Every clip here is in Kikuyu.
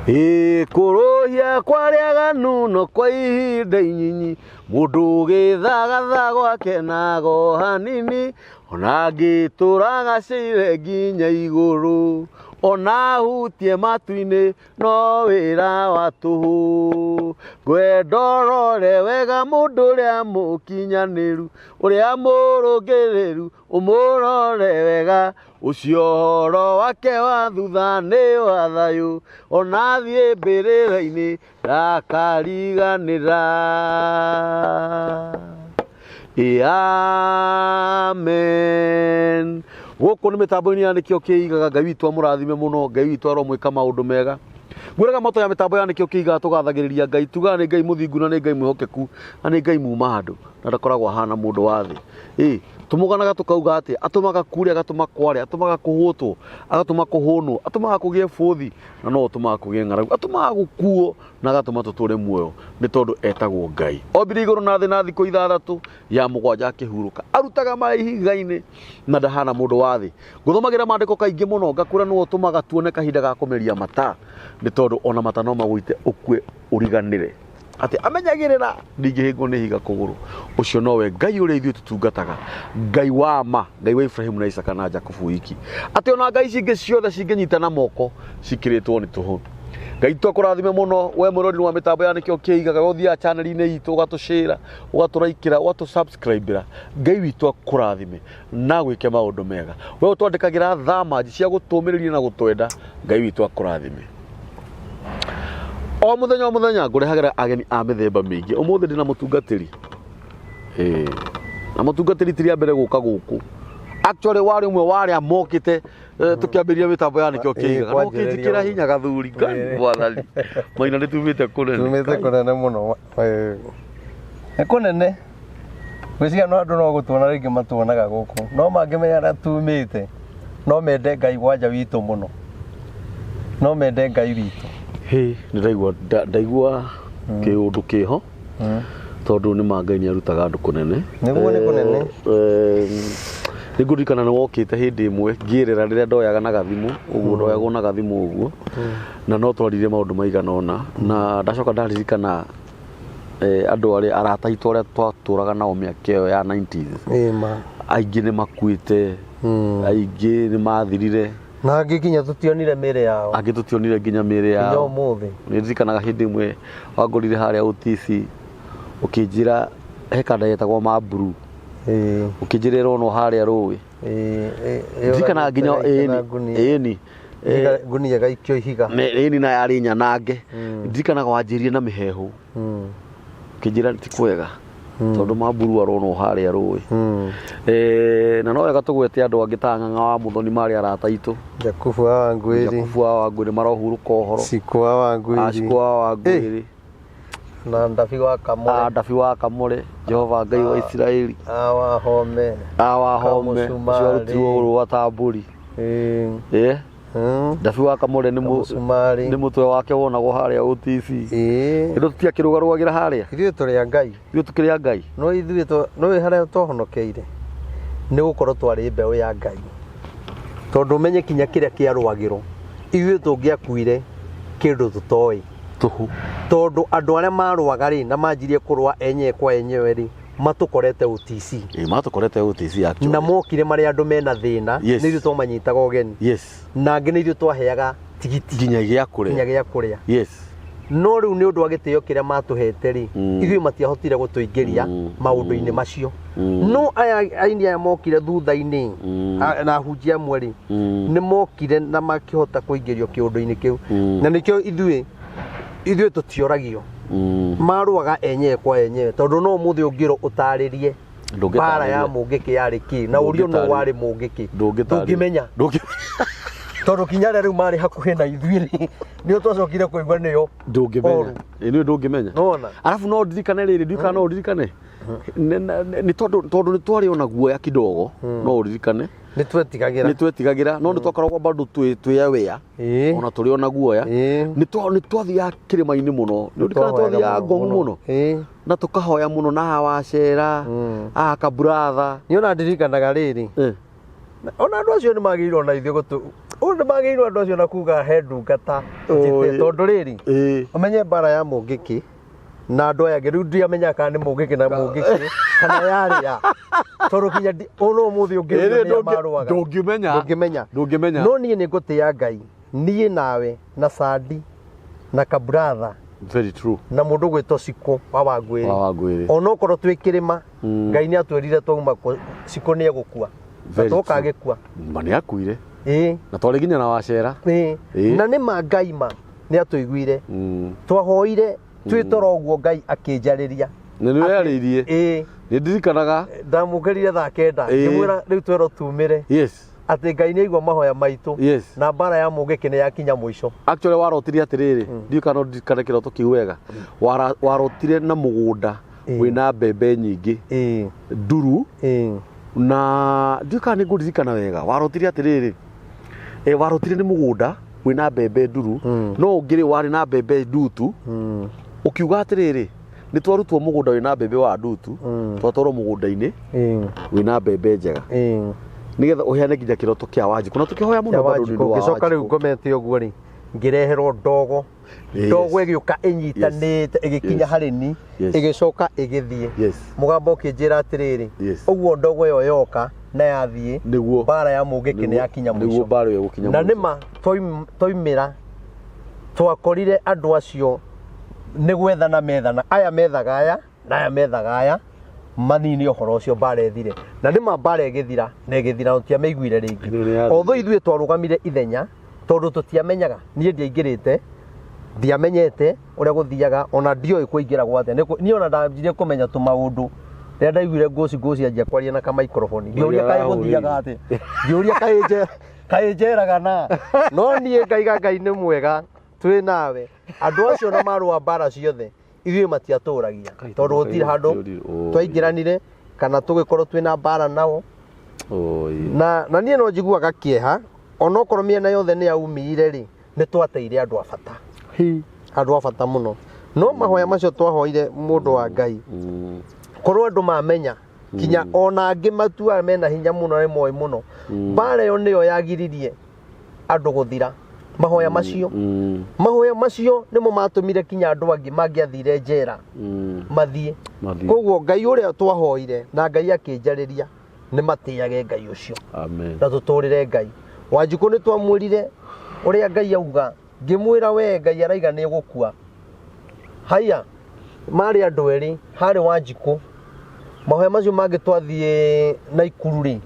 Ĩ kũrũhia kwa arĩa aganu no kwa ihinda inyinyi, mũndũ ũgĩthagatha gwake nago hanini, ona angĩtũra agacĩire nginya igũrũ, ona ahutie matu-inĩ no wĩra wa tũhũ. Ngwenda ũrore wega mũndũ ũrĩa mũkinyanĩru, ũrĩa mũrũngĩrĩru ũmũrore wega, ũcio ũhoro wake wa thutha nĩ wa thayũ, ona athiĩ mbĩrĩra-inĩ ndakariganĩra. Ĩ amen. Gũkũ nĩ mĩtambo-inĩ ya Nĩkĩo Kĩigaga. Ngai witũ amũrathime mũno, Ngai witũ aromwĩka maũndũ mega. Ngwĩraga moto ya mĩtambo ya Nĩkĩo Kĩigaga tũgathagĩrĩria Ngai, tugaga nĩ Ngai mũthingu na nĩ Ngai mwĩhokeku na nĩ Ngai muma handũ na ndakoragwo ahana mũndũ wa thĩ. Ĩ tũmũganaga tũkauga atĩ atũmaga kure, agatũma kware, atũmaga kũhũtwo, agatũma kũhũnwo, atũmaga kũgĩe bũthi na no ũtũmaga kũgĩe ng'aragu, atũmaga gũkuo na agatũma tũtũre muoyo nĩ tondũ etagwo Ngai. Ombire igũrũ na thĩ na thikũ ithathatũ, ya mũgwanja akĩhurũka. Arutaga maĩ ihiga-inĩ na ndahana mũndũ wa thĩ. Ngũthomagĩra maandĩko kaingĩ mũno ngakwĩra nĩwe ũtũmaga tuone kahinda ga kũmeria mata, nĩ tondũ ona mata no magũite ũkue ũriganĩre. Atĩ amenyagĩrĩra ndingĩhĩngwo nĩ ihiga kũgũrũ. Ũcio nowe Ngai ũrĩa ithuĩ tũtungataga, Ngai wa ma, Ngai wa Ibrahimu na Isaka na Jakubu wiki. Atĩ ona ngai ici ingĩ ciothe cingĩnyitana moko cikĩrĩtwo nĩ tũhũ. Ngai witũ akũrathime mũno we mwĩrori wa mĩtambo ya Nĩkĩo Kĩigaga, we ũthiaga channel-inĩ itũ ũgatũshare, ũgatũraikĩra, ũgatũsubscribĩra. Ngai witũ akũrathime na agwĩke maũndũ mega. We ũtwandĩkagĩra thamanji cia gũtũmĩrĩria na gũtwenda, Ngai witũ akũrathime. O mũthenya o mũthenya ngũrehagĩra ageni a mĩthemba mĩingĩ. Ũmũthĩ ndĩna mũtungatĩri. Ĩĩ. Na mũtungatĩri ti rĩa mbere gũka gũkũ. Actually warĩ ũmwe wa arĩa mokĩte tũkĩambĩrĩria mĩtambo ya Nĩkĩo Kĩigaga. No kwanjĩrĩria ũkĩnjĩkĩra hinya gathuri. Ngai mwathani. Maina nĩ tumĩte kũnene. Tumĩte kũnene mũno. Nĩ kũnene. Ngwĩciria no andũ no gũtuona rĩngĩ matuonaga gũkũ. No mangĩmenya harĩa tumĩte, no mende Ngai wanja witũ mũno. No mende Ngai witũ. Hĩ, nĩ ndaigua ndaigua kĩũndũ kĩho tondũ nĩ ma Ngai nĩ arutaga andũ kũnene. Nĩguo nĩ kũnene. Nĩ ngũririkana nĩ wokĩte hĩndĩ ĩmwe ngĩrĩra rĩrĩa ndoyaga na gathimũ ũguo, ndoyagwo na gathimũ ũguo, na no twaririe maũndũ maigana ũna, na ndacoka ndaririkana andũ arĩa arata aitũ arĩa twatũraga nao mĩaka ĩyo ya 90s. Ĩĩ ma. Aingĩ nĩ makuĩte, aingĩ nĩ mathirire. Na angĩ nginya tũtionire mĩĩrĩ yao. Angĩ tũtionire nginya mĩĩrĩ yao. Nginya ũmũthĩ. Nĩ ndirikanaga hĩndĩ ĩmwe wangorire harĩa OTC ũkĩnjĩra he kanda yetagwo Mamburu. Ũkĩnjĩra ĩronwo harĩa rũĩ. Ndirikanaga nginya ĩni. Ngunia ĩgaikio ihiga. Ĩni na yarĩ nyanange. Ndirikanaga wanjĩrire na mĩhehu. Ũkĩnjĩra ti kwega. Tondũ Mamburu aronwo harĩa rũĩ. Na no wega tũgwete andũ angĩ ta Ng'ang'a wa Mũthoni marĩ arata aitũ. Jakubu wa Wangwĩri. Jakubu wa Wangwĩri marohurũka ũhoro. Cikũ wa Wangwĩri. Cikũ wa Wangwĩri. Na Ndabi wa Kamore. Ndabi wa Kamore. Jehova Ngai wa Isiraeli. Awa Home. Awa Home. Ũcio warutirwo rũa ta mbũri. Ndabi wa Kamore nĩ mũtwe wake wonagwo harĩa OTC. Ithuĩ tũtiakĩrũgarũgagĩra harĩa. Ithuĩ tũrĩ a Ngai. Ithuĩ tũkĩrĩ a Ngai. No ithuĩ no harĩa twahonokeire nĩ gũkorwo twarĩ mbeũ ya Ngai. Tondũ ũmenye kinya kĩrĩa kĩarũagĩrwo ithuĩ tũngĩakuire kĩndũ tũtoĩ. Tũhũ. Tondũ andũ arĩa marũaga rĩ na manjirie kũrũa enyewe kwa enyewe rĩ matũkorete OTC. Ĩĩ matũkorete OTC actually. Na mokire marĩ andũ mena thĩna, nĩ ithuĩ twamanyitaga ũgeni. Na angĩ nĩ ithuĩ twaheaga tigiti. Nginya gĩa kũrĩa. Nginya gĩa kũrĩa. No rĩu nĩ ũndũ wa gĩtĩo kĩrĩa matũhete rĩ, ithuĩ matiahotire gũtũingĩria maũndũ-inĩ macio. No aya aini aya mokire thutha-inĩ, na ahunjia amwe rĩ, nĩ mokire na makĩhota kũingĩrio kĩũndũ-inĩ kĩu. Na nĩkĩo ithuĩ tũtioragio. Marũaga enyewe kwa enyewe, tondũ no ũmũthĩ ũngĩrwo ũtarĩrie mbara ya Mũngĩkĩ yarĩ kĩ, na ũrio no warĩ Mũngĩkĩ. Ndũngĩmenya. Tondũ kinya arĩa rĩu marĩ hakuhĩ na ithuĩ rĩ, nĩo twacokire kũigua nĩo. Ndũngĩmenya. Ĩ nĩũ ndũngĩmenya. Nĩwona? Arabu no ndirikane rĩrĩ, ndiũĩ kana no ũririkane. Nĩ tondũ nĩ twarĩ ona guoya kidogo, no ũririkane. Nĩ twetigagĩra. Nĩ twetigagĩra, no nĩ twakoragwo bado twĩ aware. Ona tũrĩ ona guoya. Nĩ twathiaga kĩrĩma-inĩ mũno. Nĩ ũririkana twathiaga Ngong mũno. Na tũkahoya mũno na hawa Acera, haha Kaburatha. Niĩ ona ndirikanaga rĩrĩ. Ona andũ acio nĩ magĩrĩirwo na ithuĩ gũtũ. Ũũ nĩ magĩrĩirwo andũ acio na kuga he ndungata njĩte Oi. tondũ rĩrĩ Ĩĩ. ũmenye mbara ya mũngĩkĩ na andũ aya angĩ rĩu ndiamenyaga kana nĩ mũngĩkĩ na mũngĩkĩ kana yarĩ ya tondũ nginya ũno ũmũthĩ Ĩrĩ ũngĩũria nĩa marũaga ndũngĩmenya. ndũngĩmenya Ndũngĩmenya. no niĩ nĩ ngũtĩĩa Ngai niĩ nawe na Sandi na Kaburatha Very true. na mũndũ gwĩtwo Cikũ wa Wangwĩrĩ Wa Wangwĩrĩ. onokorwo twĩ kĩrĩma Ngai nĩ atwĩrire twauma Cikũ nĩ egũkua na Very twoka true. agĩkua Ma nĩ akuire. ĩĩ Na twarĩ nginya na wacera. ĩĩ Ĩĩ. na nĩ ma Ngai ma nĩ atũiguire twahoire twĩ toro ũguo Ngai akĩnjarĩria Na nĩ werĩirie. ĩĩ Nĩ ndirikanaga. ndamũkĩrire thaa kenda Ĩĩ. ngĩmwĩra rĩu twerwo tumĩre Yes. atĩ Ngai nĩ aigua mahoya maitũ Yes. na mbara ya mũngĩkĩ nĩ yakinya mũico Actually warotire atĩrĩrĩ, ndiũĩ kana no ndirikane kĩroto kĩu wega. Warotire na mũgũnda Ĩĩ. wĩna mbembe nyingĩ ĩĩ nduru ĩĩ na ndiũĩ kana nĩ ngũririkana wega. Warotire atĩrĩrĩ, warotire nĩ mũgũnda wĩna mbembe nduru no ũngĩ rĩ warĩ na mbembe ndutu ũkiuga atĩrĩrĩ nĩ twarutwo mũgũnda wĩna mbembe wa ndutu twatwarwo mũgũnda-inĩ ĩĩ wĩna mbembe njega ĩĩ nĩgetha ũheane nginya kĩroto kĩa Wanjikũ na tũkĩhoya mũno kĩa bado nĩ Wanjikũ ũndũ wa ngĩcoka rĩu Wanjikũ. ngomete ũguo rĩ ngĩreherwo ndogo Yes. ndogo ĩgĩũka ĩnyitanĩte ĩgĩkinya Yes. harĩ ni Yes. ĩgĩcoka ĩgĩthiĩ Yes. mũgambo ũkĩnjĩra atĩrĩrĩ Yes. ũguo ndogo ĩyo yoka na yathiĩ Nĩguo. mbara ya mũngĩkĩ nĩ yakinya nĩguo mũico mbara ĩyo ĩgũkinya na mũico. nĩma twaimĩra twakorire andũ acio nĩ gwethana methana aya methaga aya na aya methaga aya manine ũhoro ũcio mbara ĩthire na nĩma mbara ĩgĩthira na ĩgĩthira tũtiamĩiguire rĩngĩ Ĩno nĩ yathirire. although ithuĩ twarũgamire ithenya tondũ tũtiamenyaga niĩ ndiaingĩrĩte ndiamenyete ũrĩa gũthiaga ona ndioĩ kũingĩragwo atĩa niĩ ona ndambirie kũmenya tũmaũndũ rĩrĩa ndaiguire ngũci ngũci anjia kwaria na kamaikroboni ngĩũria kaĩ gũthiaga atĩa ngĩũria kaĩ njeraga na no niĩ ngaiga Ngai nĩ mwega twĩ nawe andũ acio na marũa mbara ciothe ithuĩ matiatũragia Kai, tondũ gũtirĩ handũ Oi. twaingĩranire kana tũgĩkorwo twĩna mbara nao Oi. na niĩ no njiguaga kĩeha onokorwo mĩena yothe nĩ yaumire rĩ nĩ twateire andũ a bata andũ a bata mũno no mahoya macio twahoire mũndũ wa Ngai korwo andũ mamenya kinya ona angĩ matua mena hinya mũno nĩ moĩ mũno mbara ĩyo nĩyo yagiririe andũ gũthira mahoya macio mahoya macio nĩmo matũmire kinya andũ angĩ mangĩathire njera mathiĩ Mathiĩ. koguo Ngai ũrĩa twahoire na Ngai akĩnjarĩria nĩ matĩage Ngai ũcio Amen. na tũtũrĩre Ngai Wanjikũ nĩ twamwĩrire ũrĩa Ngai auga ngĩmwĩra we Ngai araiga nĩ ũgũkua haya marĩ andũ erĩ harĩ Wanjikũ mahoya macio mangĩ twathiĩ Naikuru rĩ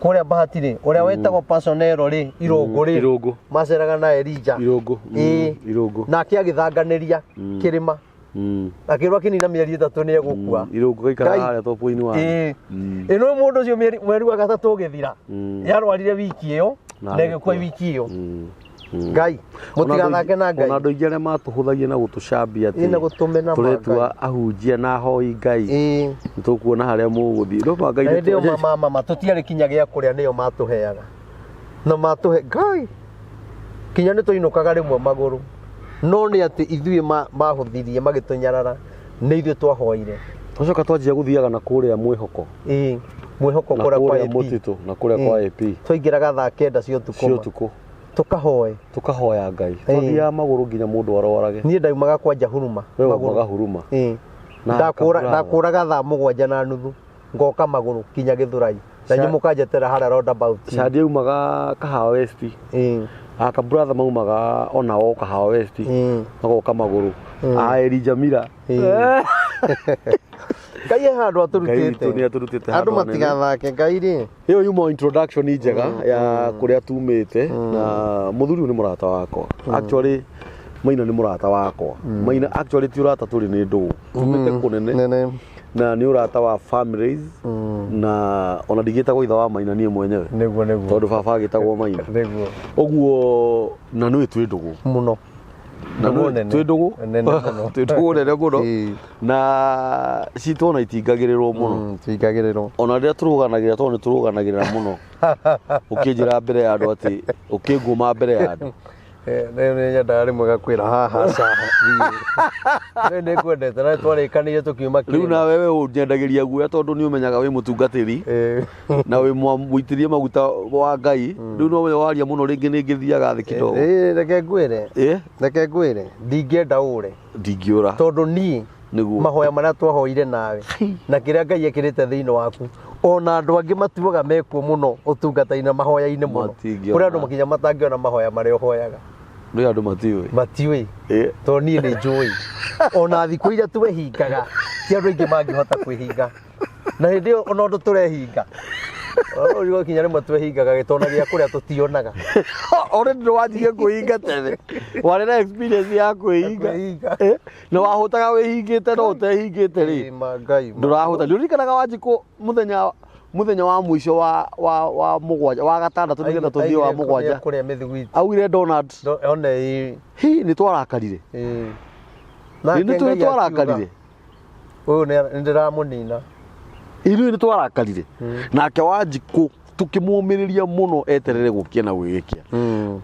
kũrĩa Bahati rĩ ũrĩa wetagwo Pasonero rĩ Irũngũ rĩ Irũngũ. maceraga na Elija Irũngũ. Ĩĩ. Irũngũ. nake agĩthanganĩria kĩrĩma akĩrwo akĩnina mĩeri ĩtatũ nĩ egũkua Irũngũ gaikaraga Ngai. harĩa topu-inĩ wa Ĩĩ. Ĩno mũndũ ũcio mweri wa gatatũ ũgĩthira yarwarire wiki ĩyo Na na ĩgĩkua agĩkua. wiki ĩyo Ngai mũtigathake na Ngai Ona andũ aingĩ arĩa matũhũthagia na gũtũcambia Ĩĩ, na gũtũmena ma tũretua Ngai. ahunjia na ahoi Ngai Ĩĩ. nĩ tũkuona harĩa mũgũthiĩ no ma Ngai Na nĩ hĩndĩ ĩyo tũ- mama mama tũtiarĩ kinya gĩa kũrĩa nĩyo matũheaga na matũhe Ngai kinya nĩ twainũkaga rĩmwe magũrũ no nĩ atĩ ithuĩ mahũthirie magĩtũnyarara nĩ ithuĩ twahoire twacoka twanjia gũthiaga na kũrĩa mwĩhoko Ĩĩ, mwĩhoko na kũrĩa kwa kũrĩa AP. mũtitũ na kũrĩa kwa Ĩĩ. AP twaingĩraga thaa kenda cia ũtukũ cia ma. ũtukũ tũkahoe tũkahoya Ngai twathiaga magũrũ nginya mũndũ arwarage niĩ ndaumaga kwanja huruma we magũrũ. waumaga huruma Ĩĩ. Na Ndakũra Kaburara. ndakũraga thaa mũgwanja na nuthu ngoka magũrũ kinya gĩthũrai na inyuĩ mũkanjetera harĩa roundabout. Candi aumaga Kahawa West Ĩĩ. Akaburatha maumaga onao Kahawa West Ĩĩ. magoka magũrũ a Elijah Mira Ĩĩ. Ngai he handũ Ngai witũ nĩ atũrutĩte atũrutĩte andũ handũ hanene. matigathake Ngai rĩ ĩyo yuma introduction njega ya kũrĩa tumĩte na mũthuri ũyũ nĩ mũrata wakwa actually Maina nĩ mũrata wakwa Maina actually ti ũrata tũrĩ nĩ ndũgũ tumĩte kũnene nene na nĩ ũrata wa families na ona ndigĩtagwo ithe wa Maina niĩ mwenyewe nĩguo nĩguo tondũ baba agĩtagwo Maina nĩguo ũguo na nĩũĩ twĩ ndũgũ mũno na Ndũgũ nĩũĩ nene. twĩ ndũgũ Nene mũno. twĩ ndũgũ nene mũno Ĩĩ. na citũ ona itingagĩrĩrwo mũno Tingagĩrĩrwo ona rĩrĩa tũrũganagĩrĩra tondũ nĩ tũrũganagĩrĩra mũno ũkĩnjĩra mbere ya andũ atĩ ũkĩngũma mbere ya andũ Rĩu nĩ nyendaga rĩmwe gakwĩra haha ca thiĩ. Rĩu nĩ ngwendete na twarĩkanĩire tũkiuma Rĩu kĩrĩma. nawe we ũnyendagĩria guoya tondũ nĩ ũmenyaga wĩ mũtungatĩri na wĩ mũitĩrie maguta wa Ngai. Rĩu no we waria mũno rĩngĩ nĩ ngĩthiaga thĩ kidogo. Reke ngwĩre, reke ngwĩre, ndingĩenda ũre Ndingĩũra. Tondũ niĩ Nĩguo. Mahoya marĩa twahoire nawe na kĩrĩa Ngai ekĩrĩte thĩinĩ waku, ona andũ angĩ matuaga mekuo mũno ũtungata-inĩ na mahoya-inĩ mũno. Matingĩona. Kũrĩ andũ makinya matangĩona mahoya marĩa ũhoyaga. Rĩu andũ matiũĩ. Matiũĩ. Tondũ niĩ nĩ njũĩ ona thikũ iria twehingaga ti andũ aingĩ mangĩhota kwĩhinga, na hĩndĩ ĩyo ona ũndũ tũrehinga ũrigwo kinya rĩmwe twehingaga gĩtona gĩa kũrĩa tũtionaga. Already nĩ wanjirie kwĩhinga tene, warĩ na experience ya kwĩhinga. Kwĩhinga. Na wahũtaga wĩhingĩte, no ũtehingĩte rĩ, Ĩ, ma Ngai ma. Ndũrahũta. Nĩ ũririkanaga Wanjikũ mũthenya wa mũico wa mũgwanja, wa gatandatũ, nĩgetha tũthiĩ wa Aigire mũgwanja, kũrĩa mĩthiguiti. Augire donut. One ĩ. Hi nĩ twarakarire. Ĩ. Nĩ Nake Ngai twarakarire. akiuga, ũyũ nĩ ndĩramũnina. Ithuĩ nĩ twarakarire nake Wanjikũ, tũkĩmũmĩrĩria mũno eterere gũkia na gwĩgĩkia.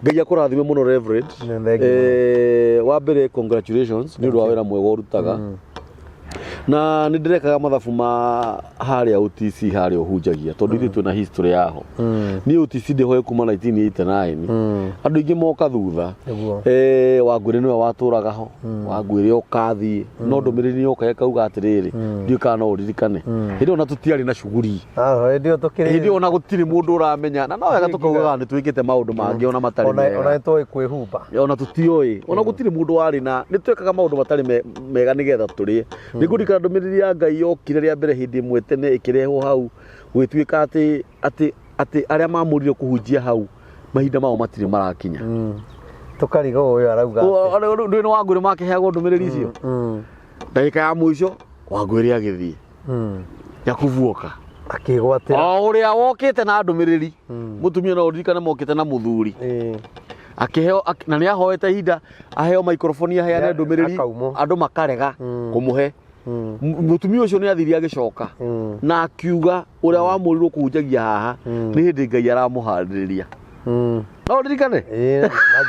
Ngai akũrathime mũno, Reverend. Nĩ thengiũ. Wa mbere, congratulations nĩ ũndũ wa wĩra mwega ũrutaga, na nĩ ndĩrekaga mathabu ma harĩa OTC, harĩa ũhunjagia, tondũ ithuĩ twĩna history yaho. Niĩ OTC ndĩhoe kuma 1989, andũ aingĩ moka thutha. Nĩguo. Wangwĩrĩ nĩwe watũraga ho, Wangwĩrĩ ũkathiĩ, no ndũmĩrĩri yoka ĩkauga atĩrĩrĩ, ndiũĩ kana no ũririkane hĩndĩ ĩyo na tũtiarĩ na cuguri. Ah, hĩndĩ ĩyo tũkĩrĩ Hĩndĩ ĩyo ona gũtirĩ mũndũ ũramenya, na no wega tũkaugaga nĩ twĩkĩte maũndũ mangĩ ona matarĩ ona mega. Ona nĩtũĩ kwĩhumba. Ona tũtioĩ, ona gũtirĩ mũndũ warĩ na nĩ twekaga maũndũ matarĩ mega nĩgetha tũrĩe. Nĩ ngũririkana ndũmĩrĩri ya Ngai yokire rĩa mbere hĩndĩ ĩmwe tene, ĩkĩrehwo hau, gũgĩtuĩka atĩ arĩa mamũrire kũhunjia hau mahinda mao matirĩ marakinya. Tũkarigwo ũyũ arauga atĩa. Ndũĩ nĩ Wangũrĩ makĩheagwo ndũmĩrĩri icio, ndagĩka ya mũico Wangũrĩ agĩthiĩ, Jakubu oka. Akĩgwatĩra. O ũrĩa wokĩte na ndũmĩrĩri, mũtumia, no ũririkane mokĩte na mũthuri, akĩheo na nĩ ahoete ihinda aheo microphone aheane ndũmĩrĩri. Akaumwo. Andũ makarega kũmũhe. Mũtumia ũcio nĩ athire agĩcoka na akiuga ũrĩa wamũrirwo kũhunjagia haha nĩ hĩndĩ Ngai aramũharĩrĩria. No ũririkane. Ĩĩ, na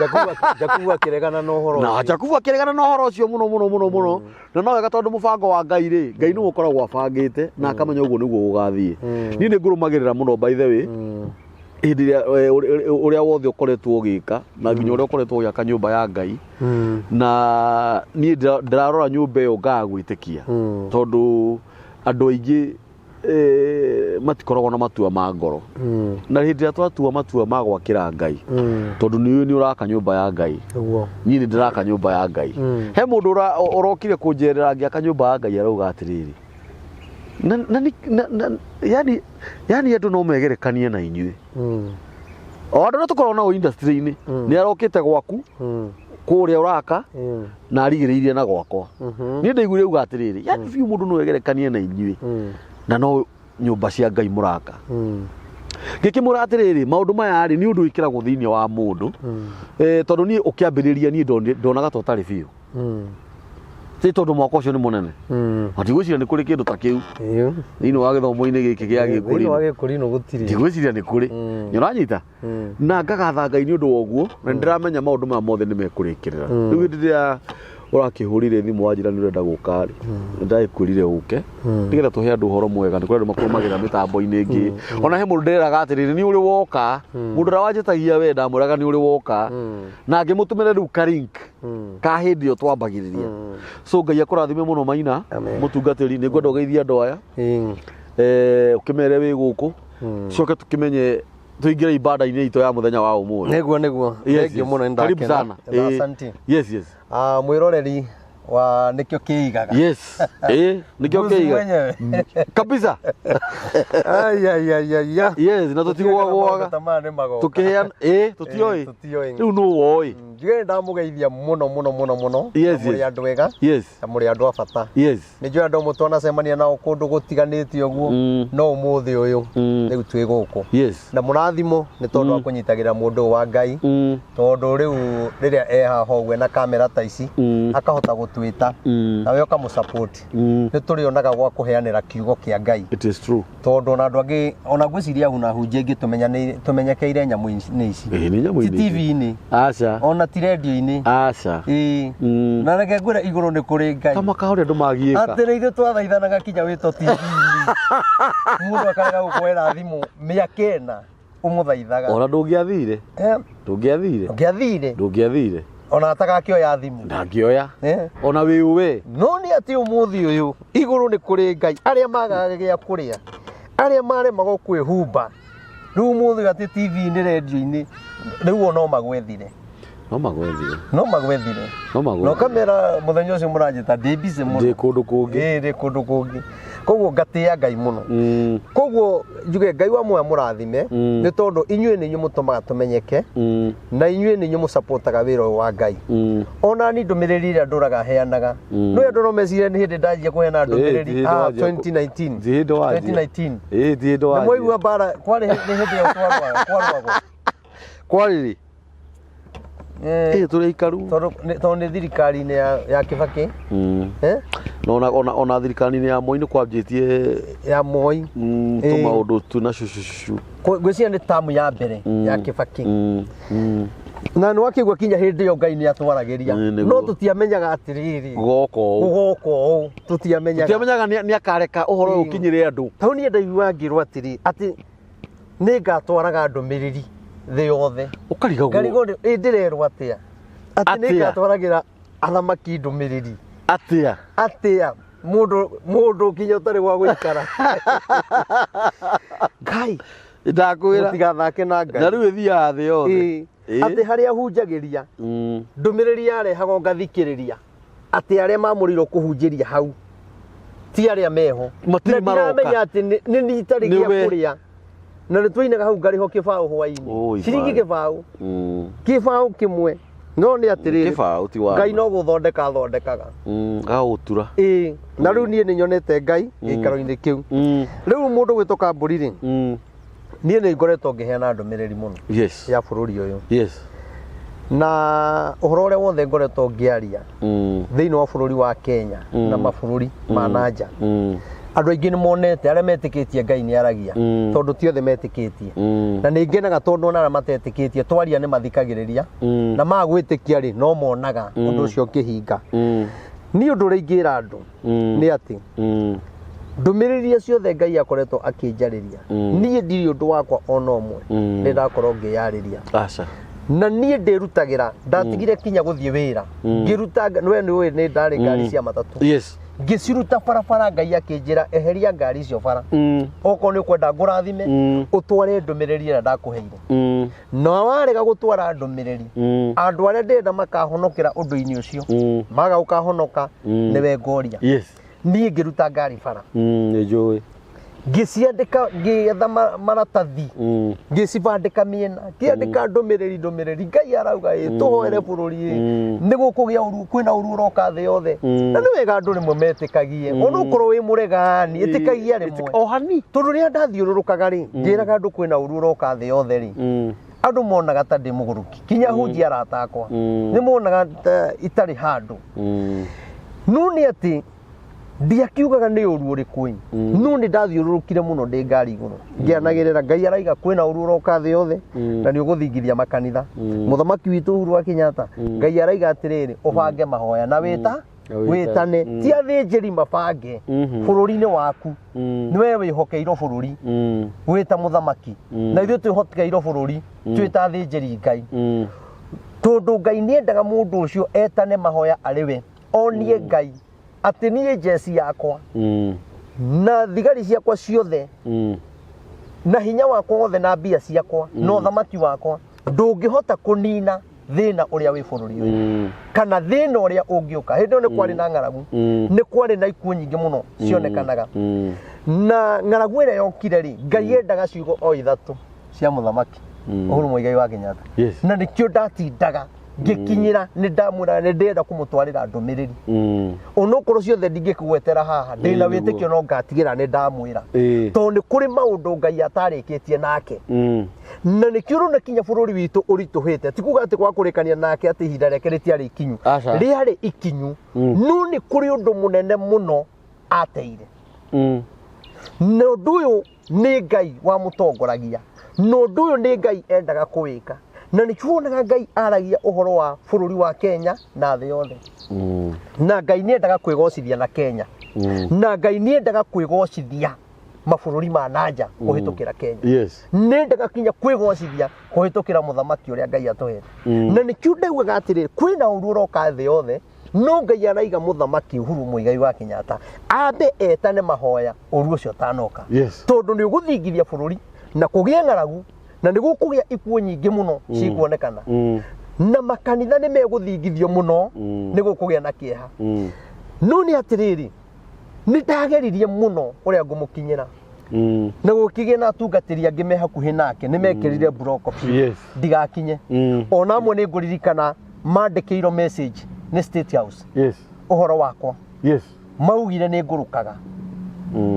Jakubu akĩregana na ũhoro Na ũcio. Jakubu akĩregana na ũhoro ũcio mũno mũno mũno mũno, na no wega tondũ mũbango wa Ngai rĩ, Ngai nĩwe ũkoragwo abangĩte na akamenya ũguo nĩguo gũgathiĩ. Niĩ nĩ ngũrũmagĩrĩra mũno, by the way, hĩndĩ ĩrĩa ũrĩa wothe ũkoretwo ũgĩka na nginya ũrĩa ũkoretwo ũgĩaka nyũmba ya Ngai, na niĩ ndĩrarora nyũmba ĩyo ngaga gwĩtĩkia, tondũ andũ aingĩ matikoragwo na matua ma ngoro, na hĩndĩ ĩrĩa twatua matua ma gwakĩra Ngai, tondũ nĩ ũĩ nĩ ũraka nyũmba ya Ngai. Nĩguo. Niĩ nĩ ndĩraka nyũmba ya Ngai. He mũndũ ũrokire kũnjerera ngĩaka nyũmba ya Ngai, arauga atĩrĩrĩ, na, na, na, yani andũ no megerekanie na inyuĩ, o andũ arĩa tũkoragwo nao industry-inĩ. Nĩ arokĩte gwaku kũrĩa ũraka na arigĩrĩirie na gwakwa. Niĩ ndaiguire uga atĩrĩrĩ, yani biũ mũndũ no egerekanie na inyuĩ, na no nyũmba cia Ngai mũraka. Ngĩkĩmwĩra atĩrĩrĩ, maũndũ maya rĩ, nĩ ũndũ wĩkĩragwo thĩinĩ wa mũndũ. Tondũ niĩ ũkĩambĩrĩria, niĩ ndonaga ta ũtarĩ biũ, ti tondũ mwaka ũcio nĩ mũnene, na ndigwĩciria nĩ kũrĩ kĩndũ ta kĩu Ĩĩ. thĩinĩ wa gĩthomo-inĩ gĩkĩ gĩa Thĩinĩ wa Gĩkũrinũ. Gĩkũrinũ gũtirĩ. Ndigwĩciria nĩ kũrĩ. Nĩ ũranyita? Na ngagatha Ngai nĩ ũndũ wa ũguo, na nĩ ndĩramenya maũndũ maya mothe nĩ mekũrĩkĩrĩra. Rĩu hĩndĩ ĩrĩa ũrakĩhũrire thimũ wanjĩra nĩ ũrenda gũka rĩ, nĩ ndagĩkwĩrire ũke nĩgetha tũhe andũ ũhoro mwega. Nĩ kũrĩ andũ makũrũmagĩrĩra mĩtambo-inĩ ĩngĩ. Ona he mũndũ ndĩreraga atĩrĩrĩ, nĩ ũrĩ woka, mũndũ ũrĩa wanjĩtagia we ndamwĩraga nĩ ũrĩ woka, na ngĩmũtũmĩra rĩu ka link ka hĩndĩ ĩyo twambagĩrĩria. So Ngai akũrathime mũno, Maina. Amen. Mũtungatĩri, nĩ ngwenda ũgeithie andũ aya, Ĩĩ. ũkĩmere wĩ gũkũ, coke tũkĩmenye tũingĩre ibada-inĩ itũ ya mũthenya wa ũmũthĩ. Nĩguo, nĩguo. Yes, Thengiũ yes. mũno, nĩ Karibu ndakena. sana. Na asante. Yes. Ah, mwĩroreri wa nĩkĩo kĩigaga. Yes, nĩkĩo Mbuzi kĩiga. mwenyewe. Kabisa. Ai, ai, ai, ai, ya. Yes, na tũtigwagwaga. Maũndũ ta maya nĩ magoka. Tũkĩheana tũtioĩ. Tũtioĩ. Rĩu nũ woĩ. Njuge nĩ ndamũgeithia mũno mũno mũno mũno. Yes, Na mũrĩ yes. andũ ega na mũrĩ andũ a bata. Nĩ njũĩ andũ amwe twanacemania nao kũndũ gũtiganĩte ũguo, no ũmũthĩ ũyũ rĩu twĩ gũkũ na mũrathimo nĩ tondũ wa kũnyitagĩra mũndũ ũyũ wa Ngai, tondũ rĩu rĩrĩa e haha ũguo na kamera ta ici, akahota gũtwĩta nawe ũkamũsupport, nĩ tũrĩonaga gwa kũheanĩra kiugo kĩa Ngai. It is true. Tondũ ona andũ angĩ, ona ngwĩciria huna hunjia ingĩ tũmenyekeire nyamũ-inĩ ici. Ĩĩ, nĩ nyamũ ti inĩ ici. TV-inĩ, Aca. Ona ti rendio-inĩ. Aca. Ĩĩ. Na reke ngwĩre, igũrũ nĩ kũrĩ Ngai. Kama kahũrĩa andũ magiĩka. Atĩ nĩ ithuĩ twathaithanaga kinya wĩtwo TV-inĩ, mũndũ akarega gũkwoera thimũ mĩaka 4 ũmũthaithaga. Ona ndũngĩathire. Eh, Ndũngĩathire. Ndũngĩathire. Ndũngĩathire. Ona atagakĩoya thimũ. Ndangĩoya. Eh. Ona wĩũwe. No nĩ atĩ ũmũthĩ ũyũ igũrũ nĩ kũrĩ Ngai. Arĩa magaga gĩa kũrĩa, arĩa maremagwo kwĩhumba, rĩu ũmũthĩ ũyũ atĩ TV-inĩ, rendio-inĩ, rĩu o no magwethire. No magwethire. No magwethire. No Na magwethire. ũkamera mũthenya ũcio mũranjĩta ndĩ busy mũno. Ndĩ kũndũ kũngĩ. Ĩĩ, ndĩ kũndũ kũngĩ, koguo ngatĩĩa Ngai mũno. Koguo njuge Ngai wa muoya mũrathime, nĩ tondũ inyuĩ nĩ inyuĩ mũtũmaga tũmenyeke, na inyuĩ nĩ inyuĩ mũcapotaga wĩra ũyũ wa Ngai. Ona ni ndũmĩrĩri ĩrĩa ndũraga heanaga, no andũ no mecirie nĩ hĩndĩ ndanjia kũheana ndũmĩrĩri. Ti hĩndĩ wanjia. 2019. Ti hĩndĩ wanjia. 2019. Ĩĩ, ti hĩndĩ nĩ wanjia. mwaigua mbara kwarĩ nĩ hĩndĩ ĩyo kwarũagwo. Kwarĩrĩ. Ĩĩ, tũrĩ aikaru. Tondũ nĩ thirikari-inĩ ya Kĩbakĩ. Eh? Na ona thirikari-inĩ ya Moi nĩ kwanjĩtie. Ya Moi. Tũmaũndũ tu na cucucucu. Ngwĩciria nĩ tamu ya mbere ya Kĩbakĩ. Na nĩ wakĩigua kinya hĩndĩ ĩyo Ngai nĩ atwaragĩria. Nĩguo. No tũtiamenyaga atĩrĩrĩ, Gũgoka ũũ. gũgoka ũũ tũtiamenyaga. Tũtiamenyaga nĩ akareka ũhoro ũyũ ũkinyĩre andũ. Tau niĩ ndaigua ngĩrwo atĩrĩ, atĩ nĩ ngatwaraga ndũmĩrĩri thĩ yothe. Ũkarigagwo. Ngarigwo ĩ ndĩrerwo atĩa, atĩ nĩ Atĩa? ngatwaragĩra athamaki ndũmĩrĩri. Atĩa? Atĩa mũndũ kinya ũtarĩ gwa gũikara? Ngai. Ndakwĩra. Mũtigathake na Ngai. Na rĩu ĩthiaga thĩ yothe. Ĩĩ. Ĩĩ. Atĩ harĩa hunjagĩria, ndũmĩrĩri yarehagwo ngathikĩrĩria, atĩ arĩa mamũrĩirwo kũhunjĩria hau ti arĩa meho. Matirĩ Na maroka. ndiramenya atĩ nĩ niĩ itarĩ Nĩ gĩa we. kũrĩa, na nĩ twainaga hau ngarĩho kĩbaũ hwainĩ, Oi, ciringi bye. kĩbaũ kĩbaũ kĩmwe. No nĩ atĩrĩrĩ, Kĩbaũ ti wa Ngai no gũthondeka athondekaga. Gagũtura. Ĩĩ, na rĩu niĩ nĩ nyonete Ngai gĩikaro-inĩ kĩu. Rĩu mũndũ gwĩtwo Kambũri rĩ, niĩ nĩ ngoretwo ngĩheana ndũmĩrĩri mũno ya bũrũri ũyũ, na ũhoro ũrĩa wothe ngoretwo ngĩaria thĩinĩ wa bũrũri wa Kenya na mabũrũri ma nanja, andũ aingĩ nĩ monete, arĩa metĩkĩtie Ngai nĩ aragia, tondũ ti othe metĩkĩtie. Na nĩ ngenaga tondũ ona arĩa matetĩkĩtie twaria nĩ mathikagĩrĩria, na magwĩtĩkia rĩ, no monaga ũndũ ũcio ũkĩhinga. Niĩ ũndũ ũrĩa ingĩra andũ nĩ atĩ ndũmĩrĩri iria ciothe Ngai akoretwo akĩnjarĩria, niĩ ndirĩ ũndũ wakwa ona ũmwe nĩ ndakorwo ngĩyarĩria. Aca. Na niĩ ndĩrutagĩra, ndatigire kinya gũthiĩ wĩra, ngĩruta, we nĩ ũĩ nĩ ndarĩ ngari cia matatũ, ngĩciruta barabara. Ngai akĩnjĩra, eheria ngari icio bara, okorwo nĩ ũkwenda ngũrathime, ũtware ndũmĩrĩri ĩrĩa ndakũheire. Na warega gũtwara ndũmĩrĩri, andũ arĩa ndĩrenda makahonokera ũndũ-inĩ ũcio, maga gũkahonoka, nĩwe ngoria. Niĩ ngĩruta ngari bara, Nĩ njũĩ. Ngĩciandĩka, ngĩetha maratathi, ngĩcibandĩka mĩena, ngĩandĩka ndũmĩrĩri. Ngai arauga ĩ tũhoere bũrũri ĩ, nĩ gũkũgĩa ũru, kwĩna ũru ũroka thĩ yothe. Na nĩ wega andũ rĩmwe metĩkagie, ona ũkorwo wĩ mũregani, ĩtĩkagia rĩmwe. O hani. Tondũ rĩrĩa ndathiũrũrũkaga rĩ, ngĩraga andũ kwĩna ũru ũroka thĩ yothe rĩ, andũ monaga ta ndĩ mũgũrũki, kinya hunjia arata akwa nĩ monaga ta itarĩ handũ. No nĩ atĩ ndiakiugaga nĩ ũru ũrĩkũ ĩ, no nĩ ndathiũrũrũkire mũno ndĩ ngari igũrũ ngĩanagĩrĩra Ngai araiga kwĩna ũru ũroka thĩ yothe, na nĩ ũgũthingithia makanitha. Mũthamaki witũ Uhuru wa Kenyatta, Ngai araiga atĩrĩrĩ, ũbange mahoya na wĩta Na wĩtane. wĩtane, ti athĩnjĩri mabange bũrũri-inĩ waku, nĩwe wĩhokeirwo bũrũri wĩta mũthamaki, na ithuĩ twĩhokeirwo bũrũri twĩta athĩnjĩri Ngai, tondũ Ngai nĩ endaga mũndũ ũcio etane mahoya arĩ we, onie Ngai atĩ niĩ njeci yakwa na thigari ciakwa ciothe na hinya wakwa wothe na mbia ciakwa na ũthamaki wakwa ndũngĩhota kũnina thĩna ũrĩa wĩ bũrũri ũyũ, kana thĩna ũrĩa ũngĩũka. Hĩndĩ ĩyo nĩ kwarĩ na ng'aragu, nĩ kwarĩ na ikuũ nyingĩ mũno cionekanaga, na ng'aragu ĩrĩa yokire rĩ, Ngai endaga ciugo o ithatũ cia mũthamaki Uhuru Muigai wa Kenyatta. Na nĩkĩo ndatindaga Ngĩkinyĩra nĩ ndamwĩra nĩ ndĩrenda kũmũtwarĩra ndũmĩrĩri. Onokorwo ciothe ndingĩkũgwetera haha, ndĩna Ĩĩ, nĩguo. wĩtĩkio no ngatigĩra nĩ ndamwĩra, tondũ nĩ kũrĩ maũndũ Ngai atarĩkĩtie nake. Na nĩkĩo ũrona kinya bũrũri witũ ũritũhĩte. Ti kuga atĩ gwakũrĩkania nake atĩ ihinda rĩake rĩtiarĩ ikinyu. Aca. Rĩarĩ ikinyu, no nĩ kũrĩ ũndũ mũnene mũno ateire. Na ũndũ ũyũ nĩ Ngai wamũtongoragia, na ũndũ ũyũ nĩ Ngai endaga kũwĩka, na nĩkĩo wonaga Ngai aragia ũhoro wa bũrũri wa Kenya na thĩ yothe. Na Ngai nĩ endaga kwĩgocithia na Kenya, na Ngai nĩ endaga kwĩgocithia mabũrũri ma nanja kũhĩtũkĩra Kenya. Nĩ endaga kinya kwĩgocithia kũhĩtũkĩra mũthamaki ũrĩa Ngai atũhete. Na nĩkĩo ndaugaga atĩrĩrĩ, kwĩna ũru ũroka thĩ yothe, no Ngai araiga mũthamaki Uhuru Muigai wa Kenyatta ambe etane mahoya ũru ũcio ũtanoka, tondũ nĩ ũgũthingithia bũrũri na kũgĩe ng'aragu, na nĩ gũkũgĩa ikuũ nyingĩ mũno cikuonekana, na makanitha nĩ megũthingithio mũno, nĩ gũkũgĩa na kĩeha. No nĩ atĩrĩrĩ, nĩ ndageririe mũno ũrĩa ngũmũkinyĩra, na gũkĩgĩa na atungatĩri angĩ me hakuhĩ nake nĩ mekĩrire buroko biũ ndigakinye. Ona amwe nĩ ngũririkana mandĩkĩirwo message nĩ State House ũhoro wakwa. Maugire nĩ ngũrũkaga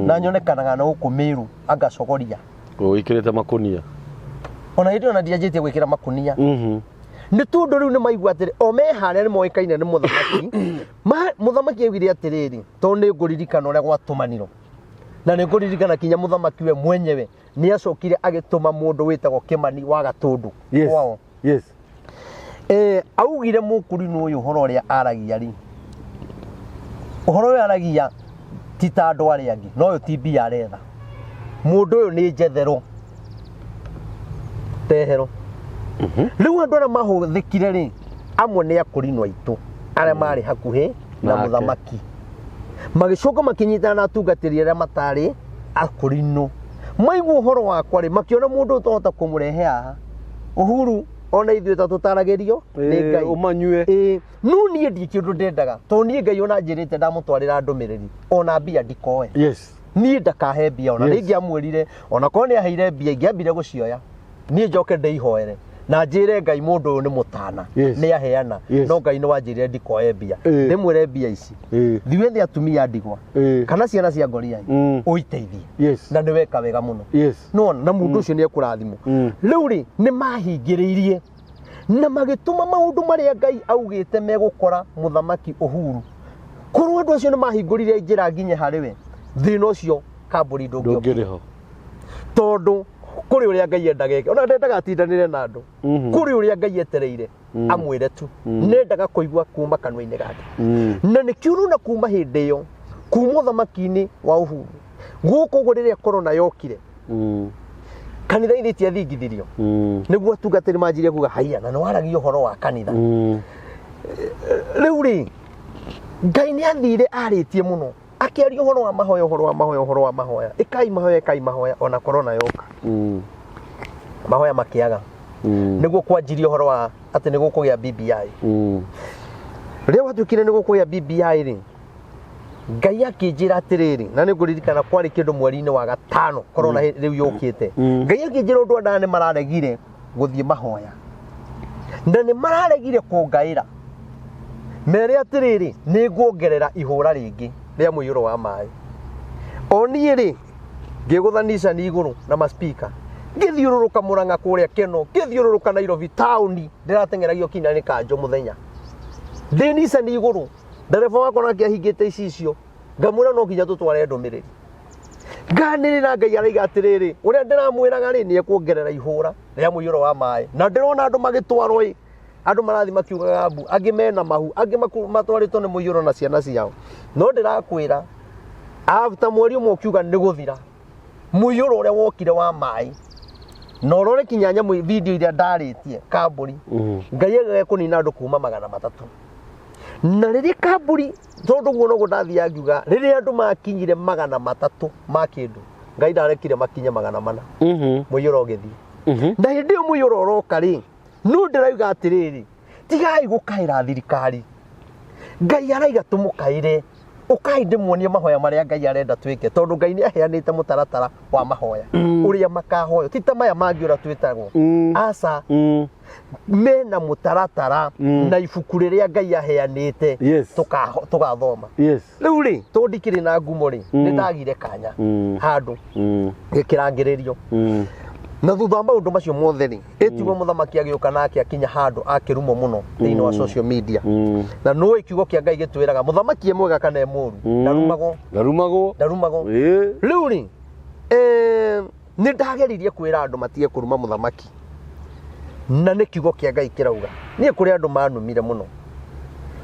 na nyonekanaga na gũkũ Mĩrũ angacogoria. Wĩkĩrĩte makunia. Ona hĩndĩ ĩyo na ndianjĩtie gwĩkĩra makunia, nĩ tondũ rĩu nĩ maigua atĩrĩ o me harĩa nĩ moĩkaine nĩ mũthamaki. Mũthamaki augire atĩrĩrĩ, tondũ nĩ ngũririkana ũrĩa gwatũmanirwo, na nĩ ngũririkana kinya mũthamaki we mwenyewe nĩ acokire agĩtũma mũndũ wĩtagwo Kĩmani wa Gatũndũ kwao. Augire mũkũrinũ ũyũ ũhoro ũrĩa aragia rĩ, ũhoro ũyũ aragia ti ta andũ arĩa angĩ, no ũyũ ti mbia aretha, mũndũ ũyũ nĩ njetherwo tehero. Rĩu andũ arĩa mahũthĩkire rĩ, amwe nĩ akũrinũ aitũ arĩa marĩ hakuhĩ na nake. Mũthamaki magĩcoka makĩnyitana na atungatĩri arĩa matarĩ akũrinũ. Maigua ũhoro wakwa rĩ, makĩona mũndũ ũyũ twahota kũmũrehe haha Uhuru, ona ithuĩ ta tũtaragĩrio nĩ Ngai. Ũmanyue. Ĩĩ, no niĩ ndi kĩndũ ndendaga, tondũ niĩ Ngai ona njĩrĩte ndamũtwarĩra ndũmĩrĩri, ona mbia ndikoe. Niĩ ndakahe mbia ona. Rĩngĩ amwĩrire ona korwo nĩ aheire mbia, ingĩambire gũcioya niĩ njoke ndĩihoere na njĩre Ngai mũndũ ũyũ nĩ mũtana. Nĩ aheana. No Ngai nĩ wanjĩrire ndikoe mbia. Ndĩmwĩre mbia ici thiĩ wethe atumia ndigwa kana ciana cia ngoriai, ũiteithie. Na nĩ weka wega mũno. No na mũndũ ũcio nĩ ekũrathimwo. Rĩu rĩ, nĩ mahingĩrĩirie na magĩtũma maũndũ marĩa Ngai augĩte megũkora mũthamaki Uhuru. Korwo andũ acio nĩ mahingũrire njĩra nginye harĩ we, thĩna ũcio kambũri ndũngĩokire. Ndũngĩrĩ ho. Tondũ kũrĩ ũrĩa Ngai endaga eke, ona ndendaga atindanĩre na andũ. Kũrĩ ũrĩa Ngai etereire amwĩre tu, nendaga kũigua kuma kanua-inĩ gake. Na nĩkĩo ũrona kuma hĩndĩ ĩyo, kuma ũthamaki-inĩ wa Uhuru gũkũ ũguo, rĩrĩa korona yokire, kanitha-inĩ itiathingithirio. Nĩguo atungatĩri manjirie kuga haiya, na nĩ waragia ũhoro wa kanitha. Rĩu rĩ, Ngai nĩ athire arĩtie mũno akĩaria ũhoro wa mahoya, ũhoro wa mahoya, ũhoro wa mahoya, ĩkai mahoya, ĩkai mahoya. Ona korona yoka, mahoya makĩaga. Nĩguo kwanjirie ũhoro wa atĩ nĩ gũkũgĩa BBI. Rĩrĩa gwatuĩkire nĩ gũkũgĩa BBI rĩ, Ngai akĩnjĩra atĩrĩrĩ, na nĩ ngũririkana kwarĩ kĩndũ mweri-inĩ wa gatano, korona rĩu yũkĩte. Ngai akĩnjĩra ũndũ andũ aya nĩ mararegire gũthiĩ mahoya na nĩ mararegire kũngaĩra, mere atĩrĩrĩ, nĩ nguongerera ihũra rĩngĩ rĩa mũiyũro wa maĩ. O niĩ rĩ, ngĩgũtha Nissan igũrũ na maspika, ngĩthiũrũrũka Mũrang'a kũrĩa Keno, ngĩthiũrũrũka Nairobi taũni, ndĩrateng'eragio kinya nĩ kanjũ mũthenya ndĩ Nissan igũrũ, ndereba wakwa nake ahingĩte icicio. Ngamwĩra no nginya tũtware ndũmĩrĩri. Nganĩrĩra, Ngai araiga atĩrĩrĩ, ũrĩa ndĩramwĩraga rĩ, nĩ ekuongerera ihũra rĩa mũiyũro wa maĩ, na ndĩrona andũ magĩtwarwo ĩ, andũ marathiĩ makiugaga mbu, angĩ mena mahu, angĩ matwarĩtwo nĩ mũiyũro na ciana ciao. No ndĩrakwĩra, after mweri ũmwe ũkiuga nĩ gũthira, mũiyũro ũrĩa wokire wa maĩ, na ũrore kinya nyamũ video iria ndarĩtie kambũri. Ngai agage kũnina andũ kuma 300. Na rĩrĩa kambũri, tondũ guo noguo ndathiaga ngiuga, rĩrĩa andũ makinyire 300 ma kĩndũ, Ngai ndarekire makinye 400. Mũiyũro ũgĩthiĩ. Na hĩndĩ ĩyo mũiyũro ũroka rĩ, no ndĩrauga atĩrĩrĩ, tigai gũkaĩra thirikari, Ngai araiga tũmũkaĩre. Ũkai ndĩmuonie mahoya marĩa Ngai arenda twĩke, tondũ Ngai nĩ aheanĩte mũtaratara wa mahoya ũrĩa makahoywo, ti ta maya mangĩ ũrĩa twĩtagwo. Aca, mena mũtaratara na ibuku rĩrĩa Ngai aheanĩte. Yes. Tũgathoma. Yes. Rĩu rĩ, tondũ ndikĩrĩ na ngumo rĩ, nĩ ndagire kanya handũ gĩkĩrangĩrĩrio. Na thutha wa maũndũ macio mothe rĩ, ĩtiguo mũthamaki agĩũka nake akinya handũ akĩrumwo mũno thĩinĩ wa social media. Na nũĩ kiugo kĩa Ngai gĩtwĩraga mũthamaki e mwega kana e mũru, ndarumagwo. Ndarumagwo. Ndarumagwo. Ĩĩ. Rĩu rĩ, nĩ ndageririe kwĩra andũ matige kũruma mũthamaki, na nĩ kiugo kĩa Ngai kĩrauga. Niĩ kũrĩ andũ manumire mũno,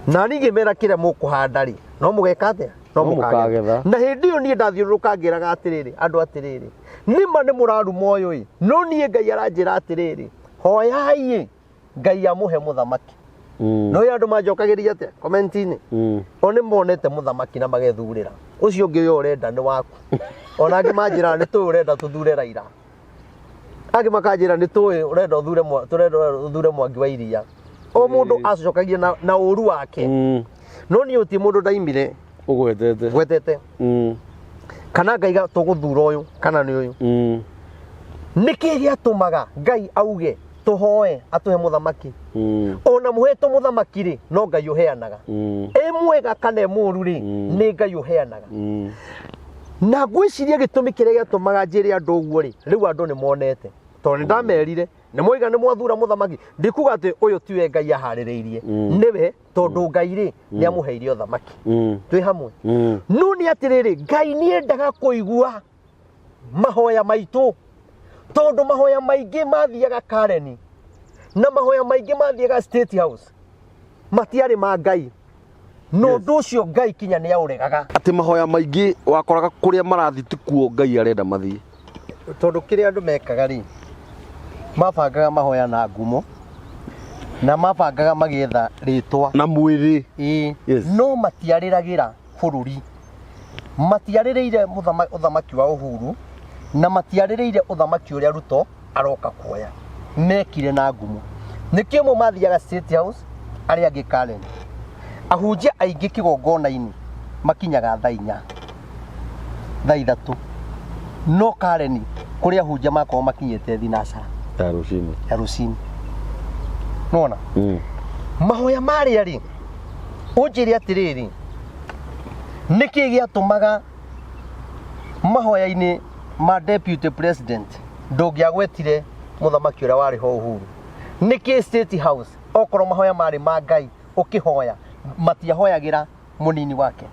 na niĩ ngĩmera kĩrĩa mũkũhanda rĩ, no mũgeka atĩa? No No mũkagetha. mũkagetha. Na hĩndĩ ĩyo niĩ ndathiũrũrũka ngĩraga atĩrĩrĩ andũ atĩrĩrĩ, nĩma nĩ mũraruma ũyũ ĩ, no niĩ Ngai aranjĩra atĩrĩrĩ, hoyai Ngai amũhe mũthamaki. No ĩ andũ manjokagĩria atĩa comment-inĩ? O nĩ monete mũthamaki na magethurĩra ũcio ũngĩ, ũyũ ũrenda nĩ waku. Ona angĩ manjĩraga nĩ tũĩ ũrenda tũthure Raila, angĩ makanjĩra nĩ tũĩ ũrenda ũthure tũrenda ũthure Mwangi wa Iria. O mũndũ acokagia na ũru wake. No niĩ ũti mũndũ ndaimire Ũgwetete. Ngwetete kana ngaiga tũgũthura ũyũ kana nĩ ũyũ. Nĩkĩ gĩatũmaga Ngai auge tũhoe atũhe mũthamaki? Ona mũhetwo mũthamaki rĩ, no Ngai ũheanaga. Ĩ mwega kana ĩ mũru rĩ, nĩ Ngai ũheanaga. Na ngwĩciria gĩtũmi kĩrĩa gĩatũmaga njĩre andũ ũguo rĩ, rĩu andũ nĩ monete, tondũ nĩ ndamerire nĩ moiga nĩ mwathura mũthamaki, ndikuga atĩ ũyũ tiwe Ngai aharĩrĩirie. Nĩwe, tondũ Ngai rĩ, nĩ amũheire ũthamaki. Twĩ hamwe? No nĩ atĩrĩrĩ, Ngai nĩ endaga kũigua mahoya maitũ, tondũ mahoya maingĩ mathiaga Karen na mahoya maingĩ mathiaga State House matiarĩ ma Ngai, na ũndũ ũcio Ngai kinya nĩ aũregaga. Atĩ mahoya maingĩ wakoraga kũrĩa marathiĩ ti kuo Ngai arenda mathiĩ. Tondũ kĩrĩa andũ mekaga rĩ, mabangaga mahoya na ngumo na mabangaga magĩetha rĩtwa na mwĩrĩ. Ĩĩ. Yes. No matiarĩragĩra bũrũri, matiarĩrĩire ũthamaki wa Uhuru na matiarĩrĩire ũthamaki ũrĩa Ruto aroka kuoya. Mekire na ngumo. Nĩkĩo amwe mathiaga State House, arĩa angĩ Karen. Ahunjia aingĩ kĩgongona-inĩ makinyaga thaa 4, thaa 3, no Karen kũrĩ ahunjia makoragwo makinyĩte thinacara ya rũcinĩ. Ya rũcinĩ. Nona mahoya marĩa rĩ, ũnjĩre atĩrĩrĩ, nĩkĩ gĩatũmaga mahoya-inĩ ma deputy president ndũngĩagwetire mũthamaki ũrĩa warĩ ho Uhuru? Nĩkĩ State House, okorwo mahoya marĩ ma Ngai ũkĩhoya, matiahoyagĩra mũnini wake?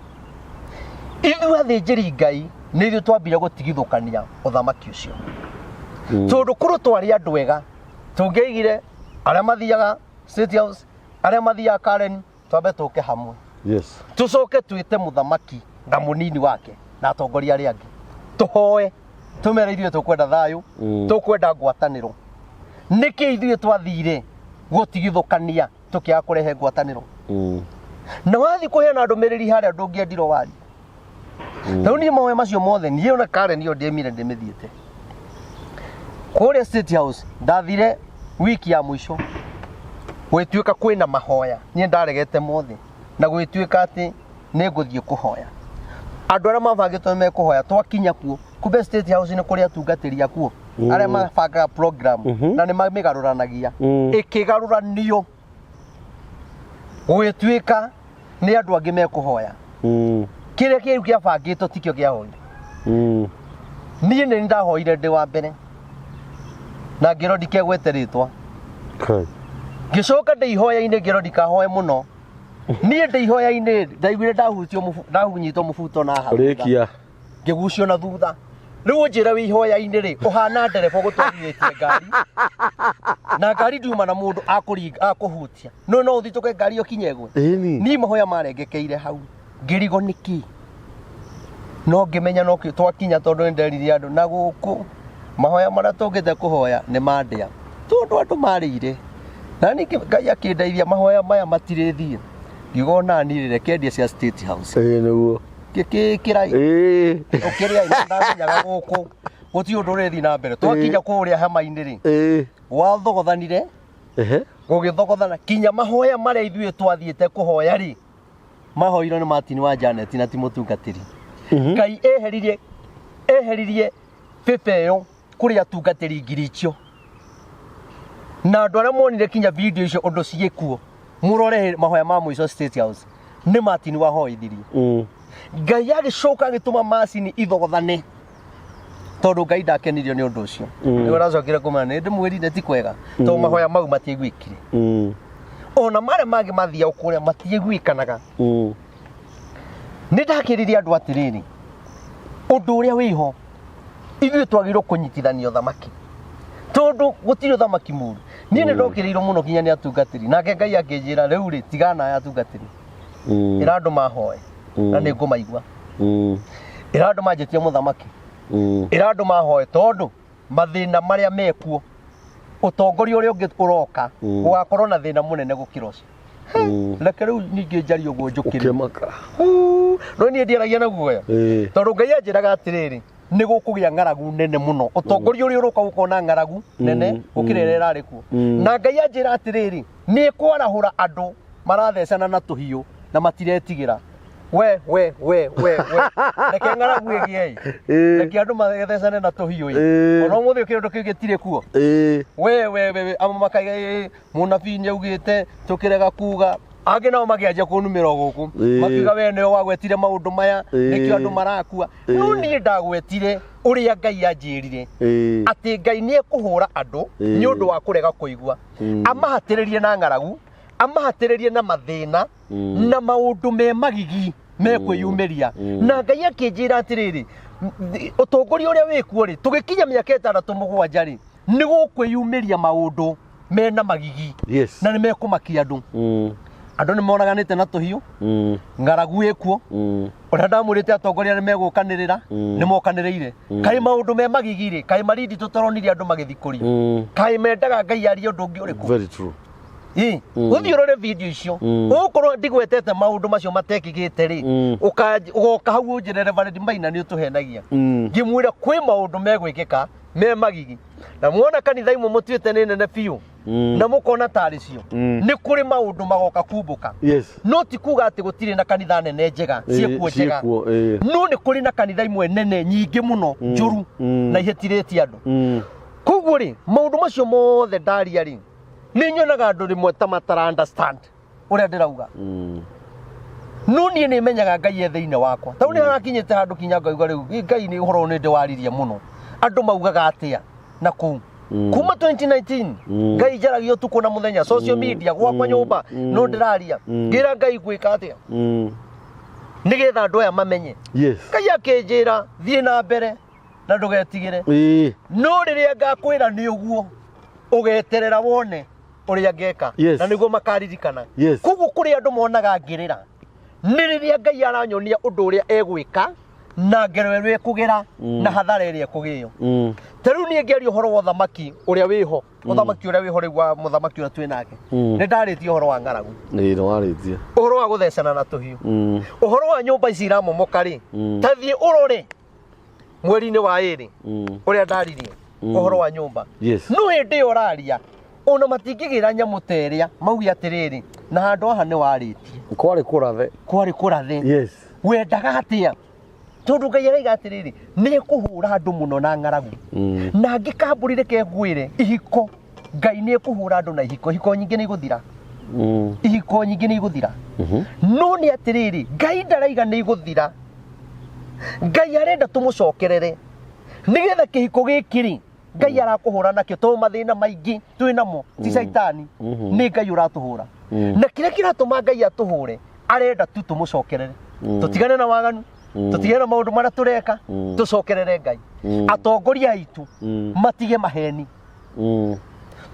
Ithuĩ athĩnjĩri Ngai nĩ ithuĩ twambire gũtigithũkania ũthamaki ũcio, tondũ korwo twarĩ andũ ega tũngĩaigire arĩa mathiaga State House, arĩa mathiaga Karen, twambe tũke hamwe, tũcoke twĩte mũthamaki na mũnini wake na atongoria arĩa angĩ, tũhoe, tũmere ithuĩ tũkwenda thayũ, tũkwenda ngwatanĩro. Nĩkĩ ithuĩ twathire gũtigithũkania tũkĩaga kũrehe ngwatanĩro? Na wathiĩ kũheana ndũmĩrĩri harĩa ndũngĩendirwo warie. Rĩu niĩ mahoya macio mothe, niĩ ona Karen ĩyo ndĩmire ndĩmĩthiĩte. Kũrĩa State House ndathire wiki ya mũico, gwĩtuĩka kwĩna mahoya, niĩ ndaregete mothe na gwĩtuĩka atĩ nĩ ngũthiĩ kũhoya. Andũ arĩa mabangĩtwo nĩ mekũhoya, twakinya kuo, kumbe State House nĩ kũrĩ atungatĩri akuo arĩa mabangaga program na nĩ mamĩgarũranagia. Ĩkĩgarũranio gũgĩtuĩka nĩ andũ angĩ mekũhoya. Kĩrĩa kĩu kĩabangĩtwo tikĩo kĩahoire. Niĩ nĩ ndahoire ndĩ wa mbere na ngĩrwo ndikegwete rĩtwa. Kai. Ngĩcoka ndĩ ihoya-inĩ, ngĩrwo ndikahoe mũno. Niĩ ndĩ ihoya-inĩ ndaiguire ndahutio ndahunyitwo mũbuto na haha thutha. Rĩkia. Ngĩgucio na thutha. Rĩu ũnjĩre wĩ ihoya-inĩ rĩ, ũhana ndereba ũgũtwarithĩtie ngari na ngari nduma na mũndũ akũringa akũhutia, no no ũthitũke ngari ũkinye ĩgwe. Ĩni. Niĩ mahoya marengekeire hau, ngĩrigwo nĩkĩ, no ngĩmenya no kĩ twakinya, tondũ nĩ nderire andũ na gũkũ mahoya marĩa tũngĩte kũhoya nĩ mandĩa, tondũ andũ marĩire na ningĩ Ngai akĩndeithia mahoya maya matirĩthiĩ. Ngiuga ona niĩ reke ndie cia State House. Ĩĩ, nĩguo. Ngĩkĩkĩra Ĩĩ. ũkĩrĩa ndamenyaga gũkũ gũtirĩ ũndũ ũrĩthiĩ na mbere. Twakinya kũrĩa hema-inĩ rĩ, Ĩĩ. wathogothanire. Ehe. Gũgĩthogothana kinya mahoya marĩa ithuĩ twathiĩte kũhoya rĩ, Mahoirwo nĩ Martin wa Janet na ti mũtungatĩri. Ngai eheririe bĩba ĩyo kũrĩ atungatĩri ngiri icio. Na andũ arĩa monire kinya video icio ũndũ ciĩkuo, mũrore mahoya ma mũico State House, nĩ Martin wahoithirie. Ngai agĩcoka agĩtũma macini ithogothane tondũ Ngai ndakenirio nĩ ũndũ ũcio. Nĩguo ndacokire kũmenya nĩ ndĩmwĩrire ti kwega tondũ mahoya mau matiaiguĩkire. Ona marĩa mangĩ mathiaga kũrĩa matiaiguĩkanaga. Nĩ ndakĩrire andũ atĩrĩrĩ, ũndũ ũrĩa wĩho ithuĩ twagĩrĩirwo kũnyitithania ũthamaki tondũ gũtirĩ ũthamaki mũru. Niĩ nĩ ndokĩrĩirwo mũno nginya nĩ atungatĩri, nake Ngai akĩnjĩra rĩu rĩ tigana aya atungatĩri, ĩra andũ mahoe na nĩ ngũmaigua, ĩra andũ manjĩtie mũthamaki, ĩra andũ mahoe tondũ mathĩna marĩa mekuo ũtongoria ũrĩa ũngĩ ũroka ũgakorwo na thĩna mũnene gũkĩra ũcio. Reke rĩu ningĩ njarie ũguo njũkĩre. Ũkĩmaka. No niĩ ndiaragia na guoya tondũ Ngai anjĩraga atĩrĩrĩ, nĩ gũkũgĩa ng'aragu nene mũno, ũtongoria ũrĩa ũroka gũkorwo na ng'aragu nene gũkĩra ĩrĩa ĩrarĩ kuo. Na Ngai anjĩra atĩrĩrĩ, nĩ ekwarahũra andũ marathecana na tũhiũ na matiretigĩra. We we we we we, reke ng'aragu ĩgĩe, reke andũ mathecane na tũhiũ ĩ. Ona ũmũthĩ kĩũndũ kĩu gĩtirĩ kuo. We we we we, amwe makaiga ĩ mũnabii nĩaugĩte tũkĩrega kuga, angĩ nao makĩanjia kũnumĩra o gũkũ makiuga we nĩwe wagwetire maũndũ maya nĩkĩo andũ marakua. No niĩ ndagwetire ũrĩa Ngai anjĩrire atĩ Ngai nĩ ekũhũra andũ nĩ ũndũ wa kũrega kũigua, amahatĩrĩrie na ng'aragu, amahatĩrĩrie na mathĩna na maũndũ me magigi mekwĩyumĩria. Na Ngai akĩnjĩra atĩrĩrĩ, ũtongoria ũrĩa wĩkuo rĩ, tũgĩkinya mĩaka ĩtandatũ mũgwanja rĩ, nĩ gũkwĩyumĩria maũndũ mena magigi. Yes. Na nĩ mekũmakia andũ. Andũ nĩ moraganĩte na tũhiũ, ng'aragu ĩkuo, ũrĩa ndamwĩrĩte atongoria nĩ megũkanĩrĩra, nĩ mokanĩrĩire. Kaĩ maũndũ me magigi rĩ, kaĩ marindi tũtaronire andũ magĩthikũrio, kaĩ mendaga Ngai arie ũndũ ũngĩ ũrĩkũ? Very true. Ĩ, ũthiĩ ũrore video icio, ũgũkorwo ndigwetete maũndũ macio matekĩkĩte rĩ, ũgoka hau ũnjĩre Reverend Maina nĩ ũtũhenagia. Ngĩmwĩra kwĩ maũndũ megwĩkĩka me magigi, na muona kanitha imwe mũtuĩte nĩ nene biũ na mũkona tarĩ cio, nĩ kũrĩ maũndũ magoka kumbũka. Yes. No ti kuga atĩ gũtirĩ na kanitha nene njega ciĩkuo njega, Ciĩkuo, no nĩ kũrĩ na kanitha imwe nene nyingĩ mũno njũru na ihĩtirĩtie andũ. Koguo rĩ, maũndũ macio mothe ndaria rĩ, nĩ nyonaga andũ rĩmwe ta matara understand ũrĩa ndĩrauga. No niĩ nĩ menyaga Ngai e thĩinĩ wakwa, tondũ nĩ harakinyĩte handũ kinya ngauga rĩu Ngai nĩ ũhoro nĩ ndĩwaririe mũno. Andũ maugaga atĩa na kũu kuma 2019 Ngai njaragia ũtukũ na mũthenya, social media gwakwa nyũmba no ndĩraria, ngĩra Ngai gwĩka atĩa nĩgetha andũ aya mamenye. Yes. Ngai akĩnjĩra thiĩ na mbere na ndũgetigĩre, no rĩrĩa ngakwĩra nĩ ũguo ũgeterera wone ũrĩa ngeka. Yes. Na nĩguo makaririkana. Yes. Koguo kũrĩ andũ monaga ngĩrĩra nĩ rĩrĩa Ngai aranyonia ũndũ ũrĩa egwĩka na ngero ĩrĩa ĩkũgera na hathara ĩrĩa ĩkũgĩo. Ta rĩu niĩ ngĩaria ũhoro wa ũthamaki ũrĩa wĩho, ũthamaki ũrĩa wĩho rĩu wa mũthamaki ũrĩa twĩ nake, nĩ ndarĩtie ũhoro wa ng'aragu, Ĩ, nĩ warĩtie. Ũhoro wa gũthecana na tũhiũ, ũhoro wa nyũmba ici iramomoka rĩ, ta thiĩ ũrore mweri-inĩ wa ĩrĩ ũrĩa ndaririe ũhoro wa nyũmba. Yes. No hĩndĩ ĩyo ũraria ona matingĩgĩra nyamũ ta ĩrĩa mauge atĩrĩrĩ, na handũ haha nĩ warĩtie. Kwarĩ kũrathe. Kwarĩ kũrathe. Yes. Wendaga atĩa? Tondũ Ngai araiga atĩrĩrĩ, nĩ ekũhũra andũ mũno na ng'aragu. Na angĩkambũri reke ngwĩre, ihiko Ngai nĩ ekũhũra andũ na ihiko, ihiko nyingĩ nĩ igũthira. Ihiko nyingĩ nĩ igũthira. No nĩ atĩrĩrĩ, Ngai ndaraiga nĩ igũthira. Ngai arenda tũmũcokerere nĩgetha kĩhiko gĩkĩ rĩ, Ngai arakũhũra nakĩo tondũ mathĩna maingĩ twĩ namo ti caitani, nĩ Ngai ũratũhũra. Na kĩrĩa kĩratũma Ngai atũhũre, arenda tu tũmũcokerere, tũtigane na waganu, tũtigane na maũndũ marĩa tũreka, tũcokerere Ngai. Atongoria aitũ matige maheni,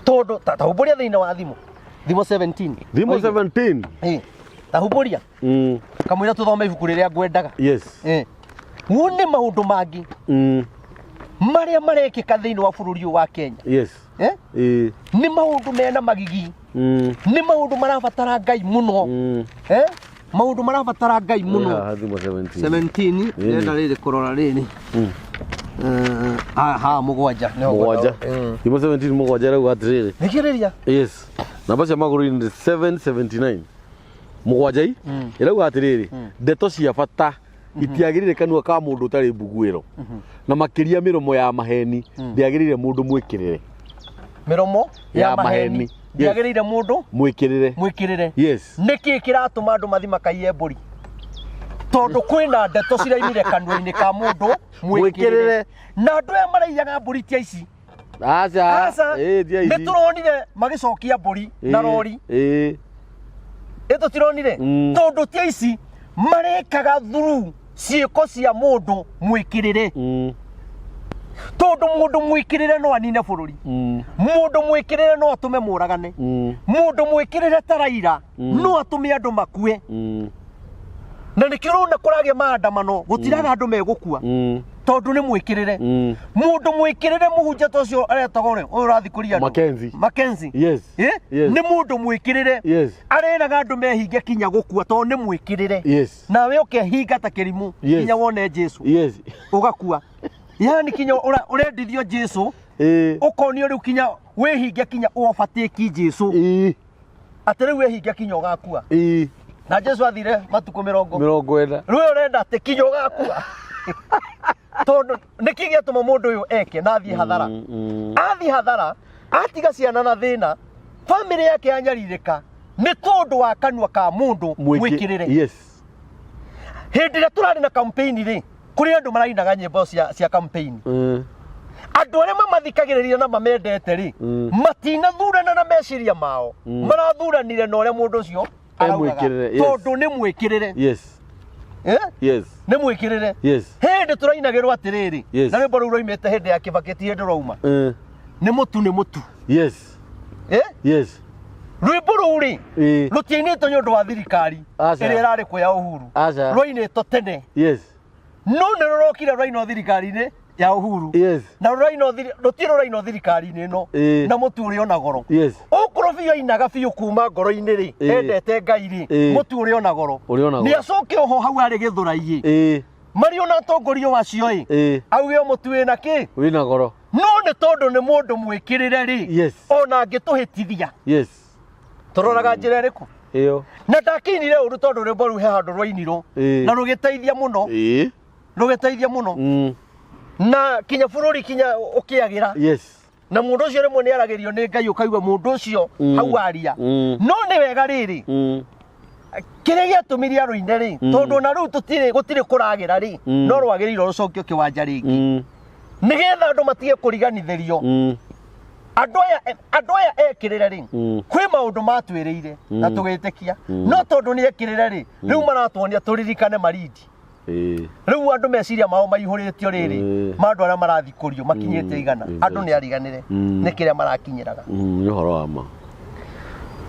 tondũ tahumbũria thĩinĩ wa thimo, thimo 17. Thimo Oige. 17. Tahumbũria kamũira tũthome ibuku rĩrĩa ngwendaga. Yes. Wone maũndũ mangĩ marĩa marekĩka thĩinĩ wa bũrũri ũyũ wa Kenya. Yes. Nĩ maũndũ mena magigi, nĩ maũndũ marabatara Ngai mũno. Maũndũ marabatara Ngai mũno. Haha thimo 17. 17. Ndĩrenda rĩrĩ kũrora rĩrĩ. Ha mũgwanja nĩho Mũgwanja. ngwenda. Thimo 17 mũgwanja rĩu atĩrĩrĩ. Thikĩrĩria. Yes. Namba cia magũrũ-inĩ nĩ 779. Mũgwanja i ĩrauga atĩrĩrĩ, ndeto cia bata itiagĩrĩire kanua ka mũndũ ũtarĩ mbuguĩro, na makĩria mĩromo ya maheni ndĩagĩrĩire mũndũ mwĩkĩrĩre. Mĩromo ya Ya maheni maheni. Ndĩagĩrĩire mũndũ mwĩkĩrĩre. Mwĩkĩrĩre. Yes. Nĩkĩ kĩratũma andũ mathi makaiye mbũri? Tondũ kwĩna ndeto ciraimire kanua-inĩ ka mũndũ mwĩkĩrĩre. Mwĩkĩrĩre. Na andũ aya maraiyaga mbũri tia ici. Aca. Aca. Ĩ, tia Nĩ ici. tũronire magĩcokia mbũri na Ĩ, rori. ĩ. Ĩ, tũtironire? Tondũ tia ici marekaga through ciĩko cia mũndũ mwĩkĩrĩre. Tondũ mũndũ mwĩkĩrĩre no anine bũrũri. Mũndũ mwĩkĩrĩre no atũme mũragane. Mũndũ mwĩkĩrĩre ta Raila no atũme andũ makue. Na nĩkĩo ũrona kũragĩa maandamano, gũtiraga andũ megũkua, tondũ nĩ mwĩkĩrĩre. Mũndũ mwĩkĩrĩre, mũhunjia ta ũcio aretagwo rĩ, ũyũ ũrathiĩ kũria andũ. Mackenzie. Mackenzie. Yes. Eh? Yes. Nĩ mũndũ mwĩkĩrĩre. Yes. Areraga andũ mehinge kinya gũkua tondũ nĩ mwĩkĩrĩre. Yes. Nawe ũkehinga ta kĩrimũ Yes. kinya wone Jesu. Yes. Ũgakua, yani kinya ũrendithio Jesu. Ĩ. Ũkonio rĩu kinya wĩhinge kinya ũobatĩki Jesu. Ĩ. Atĩ rĩu wĩhinge kinya ũgakua. Ĩ. Na Jesu athire matukũ 40. 40. Rĩu ũrenda atĩ kinya ũgakua, tondũ nĩkĩ gĩatũma mũndũ ũyũ eke na athiĩ hathara? Athiĩ hathara, atiga ciana na thĩna, bamĩrĩ yake yanyarirĩka nĩ tondũ wa kanua ka mũndũ mwĩkĩrĩre. Yes. Hĩndĩ ĩrĩa tũrarĩ na campaign rĩ, kũrĩ andũ marainaga nyĩmbo cia campaign. Andũ arĩa mamathikagĩrĩria na mamendete rĩ, matinathurana na meciria mao, marathuranire na ũrĩa mũndũ ũcio araugaga. Mwĩkĩrĩre, yes. Tondũ nĩ mwĩkĩrĩre. Yes. Eh? Yes. Nĩ mwĩkĩrĩre. Yes. Hĩndĩ tũrainagĩrwo atĩrĩrĩ, Yes. na rwĩmbo rũu rwaimĩte hĩndĩ ya Kĩbakĩ, ti hĩndĩ rwauma, nĩ mũtu, nĩ mũtu. Yes. Eh? Yes. Rwĩmbo rũu rĩ, Ĩ. rũtiainĩtwo nĩ ũndũ wa thirikari Aca. ĩrĩa ĩrarĩ kuo ya Uhuru. Aca. Rwainĩtwo tene. Yes. No nĩ rũrokire rwainwo thirikari-inĩ ya Uhuru. Yes. Na rũrainwo rũtirĩ rũrainwo thirikari-inĩ ĩno. Ĩ. Na mũtu ũrĩ ona goro. Yes. Okorwo biũ ainaga biũ kuma ngoro-inĩ rĩ, Ĩ. endete Ngai rĩ, Ĩ. mũtu ũrĩ ona goro. Ũrĩ ona goro. Nĩ acoke oho hau arĩ gĩthũrai-ĩ, Ĩ. marĩ ona atongoria wacio ĩ, Ĩ. auge o mũtu wĩna kĩ. Wĩna goro. No nĩ tondũ nĩ mũndũ mwĩkĩrĩre rĩ, Yes. ona angĩtũhĩtithia, Yes. tũroraga njĩra ĩrĩkũ? Ĩyo. Na ndakĩinire ũru, tondũ rwĩmbo rũu he handũ rwainirwo Ĩ. na rũgĩteithia mũno. Ĩ. Rũgĩteithia mũno. Na kinya bũrũri kinya ũkĩagĩra. Yes. Na mũndũ ũcio rĩmwe nĩ aragĩrio nĩ Ngai, ũkaigua mũndũ ũcio hau aria. No nĩ wega rĩrĩ, kĩrĩa gĩatũmire arũine rĩ, tondũ ona rĩu tũtirĩ, gũtirĩ kũragĩra rĩ, no rwagĩrĩirwo rũcokio kĩwanja rĩngĩ, nĩgetha andũ matige kũriganithĩrio. Andũ aya ekĩrĩre rĩ, kwĩ maũndũ matwĩrĩire na tũgĩtĩkia, no tondũ nĩ ekĩrĩre rĩ, rĩu maratuonia tũririkane marindi. Ĩ. Rĩu andũ meciria mao maihũrĩtio rĩrĩ, ma andũ arĩa marathiĩ kũrio makinyĩte 100, andũ nĩ ariganĩre nĩ kĩrĩa marakinyĩraga. Nĩ ũhoro wa ma.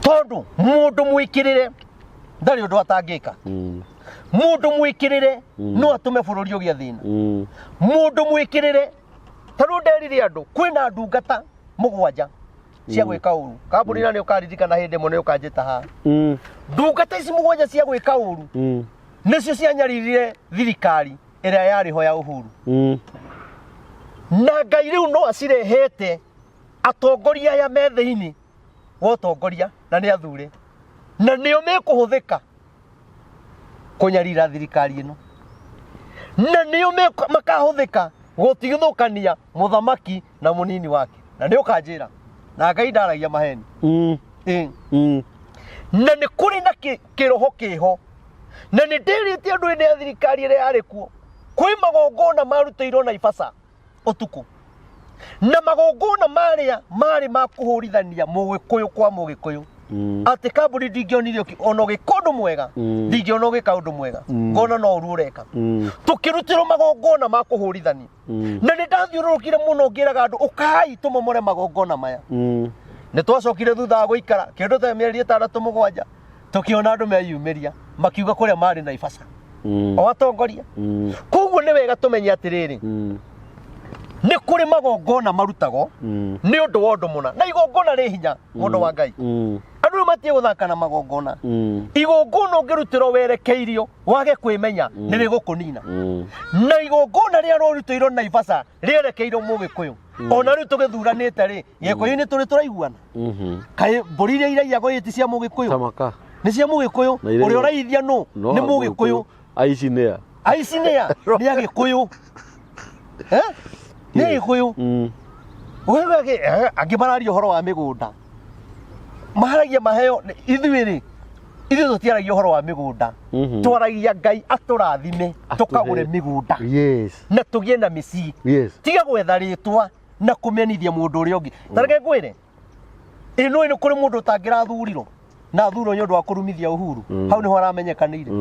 Tondũ mũndũ mwĩkĩrĩre ndarĩ ũndũ atangĩka. Mũndũ mwĩkĩrĩre no atũme bũrũri ũgĩe thĩna. Mũndũ mwĩkĩrĩre, ta rĩu nderire andũ kwĩna ndungata mũgwanja cia gwĩka ũru kambuni, na nĩ ũkaririkana hĩndĩ ĩmwe nĩ ũkanjĩta haha. Ndungata ici mũgwanja cia gwĩka ũru nĩcio cianyaririre thirikari ĩrĩa yarĩ ho ya Uhuru. Na Ngai rĩu no acirehete atongoria aya me thĩinĩ wa ũtongoria, na nĩ athure, na nĩo mekũhũthĩka kũnyarira thirikari ĩno, na nĩo makahũthĩka gũtigithũkania mũthamaki na mũnini wake. Na nĩ ũkanjĩra na Ngai ndaragia maheni. Ĩ. Na nĩ kũrĩ na kĩroho kĩho, na nĩ ndĩrĩte andũ ĩndĩ ya thirikari ĩrĩa yarĩ kuo, kwĩ magongona marutĩirwo Naivasha ũtukũ, na magongona marĩa marĩ ma kũhũrithania mũgĩkũyũ kwa mũgĩkũyũ. Atĩ kambuni ndingĩonire ona ũgĩka ũndũ mwega, ndingĩona ũgĩka ũndũ mwega, ngona no ũru ũreka. Tũkĩrutĩrwo magongona ma kũhũrithania. Na nĩ ndathiũrũrũkire mũno ngĩraga andũ, ũkai tũmomore magongona maya. Nĩ twacokire thutha wa gũikara kĩndũ ta mĩeri 6, 7, tũkĩona andũ meyumĩria makiuga kũrĩa marĩ Naivasha o atongoria. Koguo nĩ wega tũmenye atĩrĩrĩ, nĩ kũrĩ magongona marutagwo nĩ ũndũ wa ũndũ mũna, na igongona rĩ hinya, mũndũ wa Ngai. Andũ rĩu matige gũthaka na magongona. Igongona ũngĩrutĩrwo werekeirio wage kwĩmenya, nĩ rĩgũkũnina. Na igongona rĩrĩa rũrutĩirwo Naivasha rĩerekeirwo mũgĩkũyũ, ona rĩu tũgĩthuranĩte rĩ, gĩkũyũ-inĩ tũrĩ tũraiguana. Kaĩ mbũri iria iraiyagwo ĩ ti cia mũgĩkũyũ? Tamaka. Nĩ cia Mũgĩkũyũ. Na irĩa- Ũrĩa ũraithia nũ? No Nĩ Mũgĩkũyũ. Aici nĩ a? Aici nĩ a? Nĩ Agĩkũyũ. Eh? Nĩ Agĩkũyũ. Ũkaigua angĩ mararia ũhoro wa mĩgũnda, maharagia maheo. Ithuĩ rĩ, ithuĩ tũtiaragia ũhoro wa mĩgũnda. Twaragia Ngai atũrathime tũkagũre mĩgũnda na tũgĩe na mĩciĩ. Tiga gwetha rĩtwa na kũmenithia mũndũ ũrĩa ũngĩ. Ta reke ngwĩre, ĩ nũĩ nĩ kũrĩ mũndũ ũtangĩrathurirwo na athurwo nĩ ũndũ wa kũrumithia Uhuru? Hau nĩho aramenyekanĩire.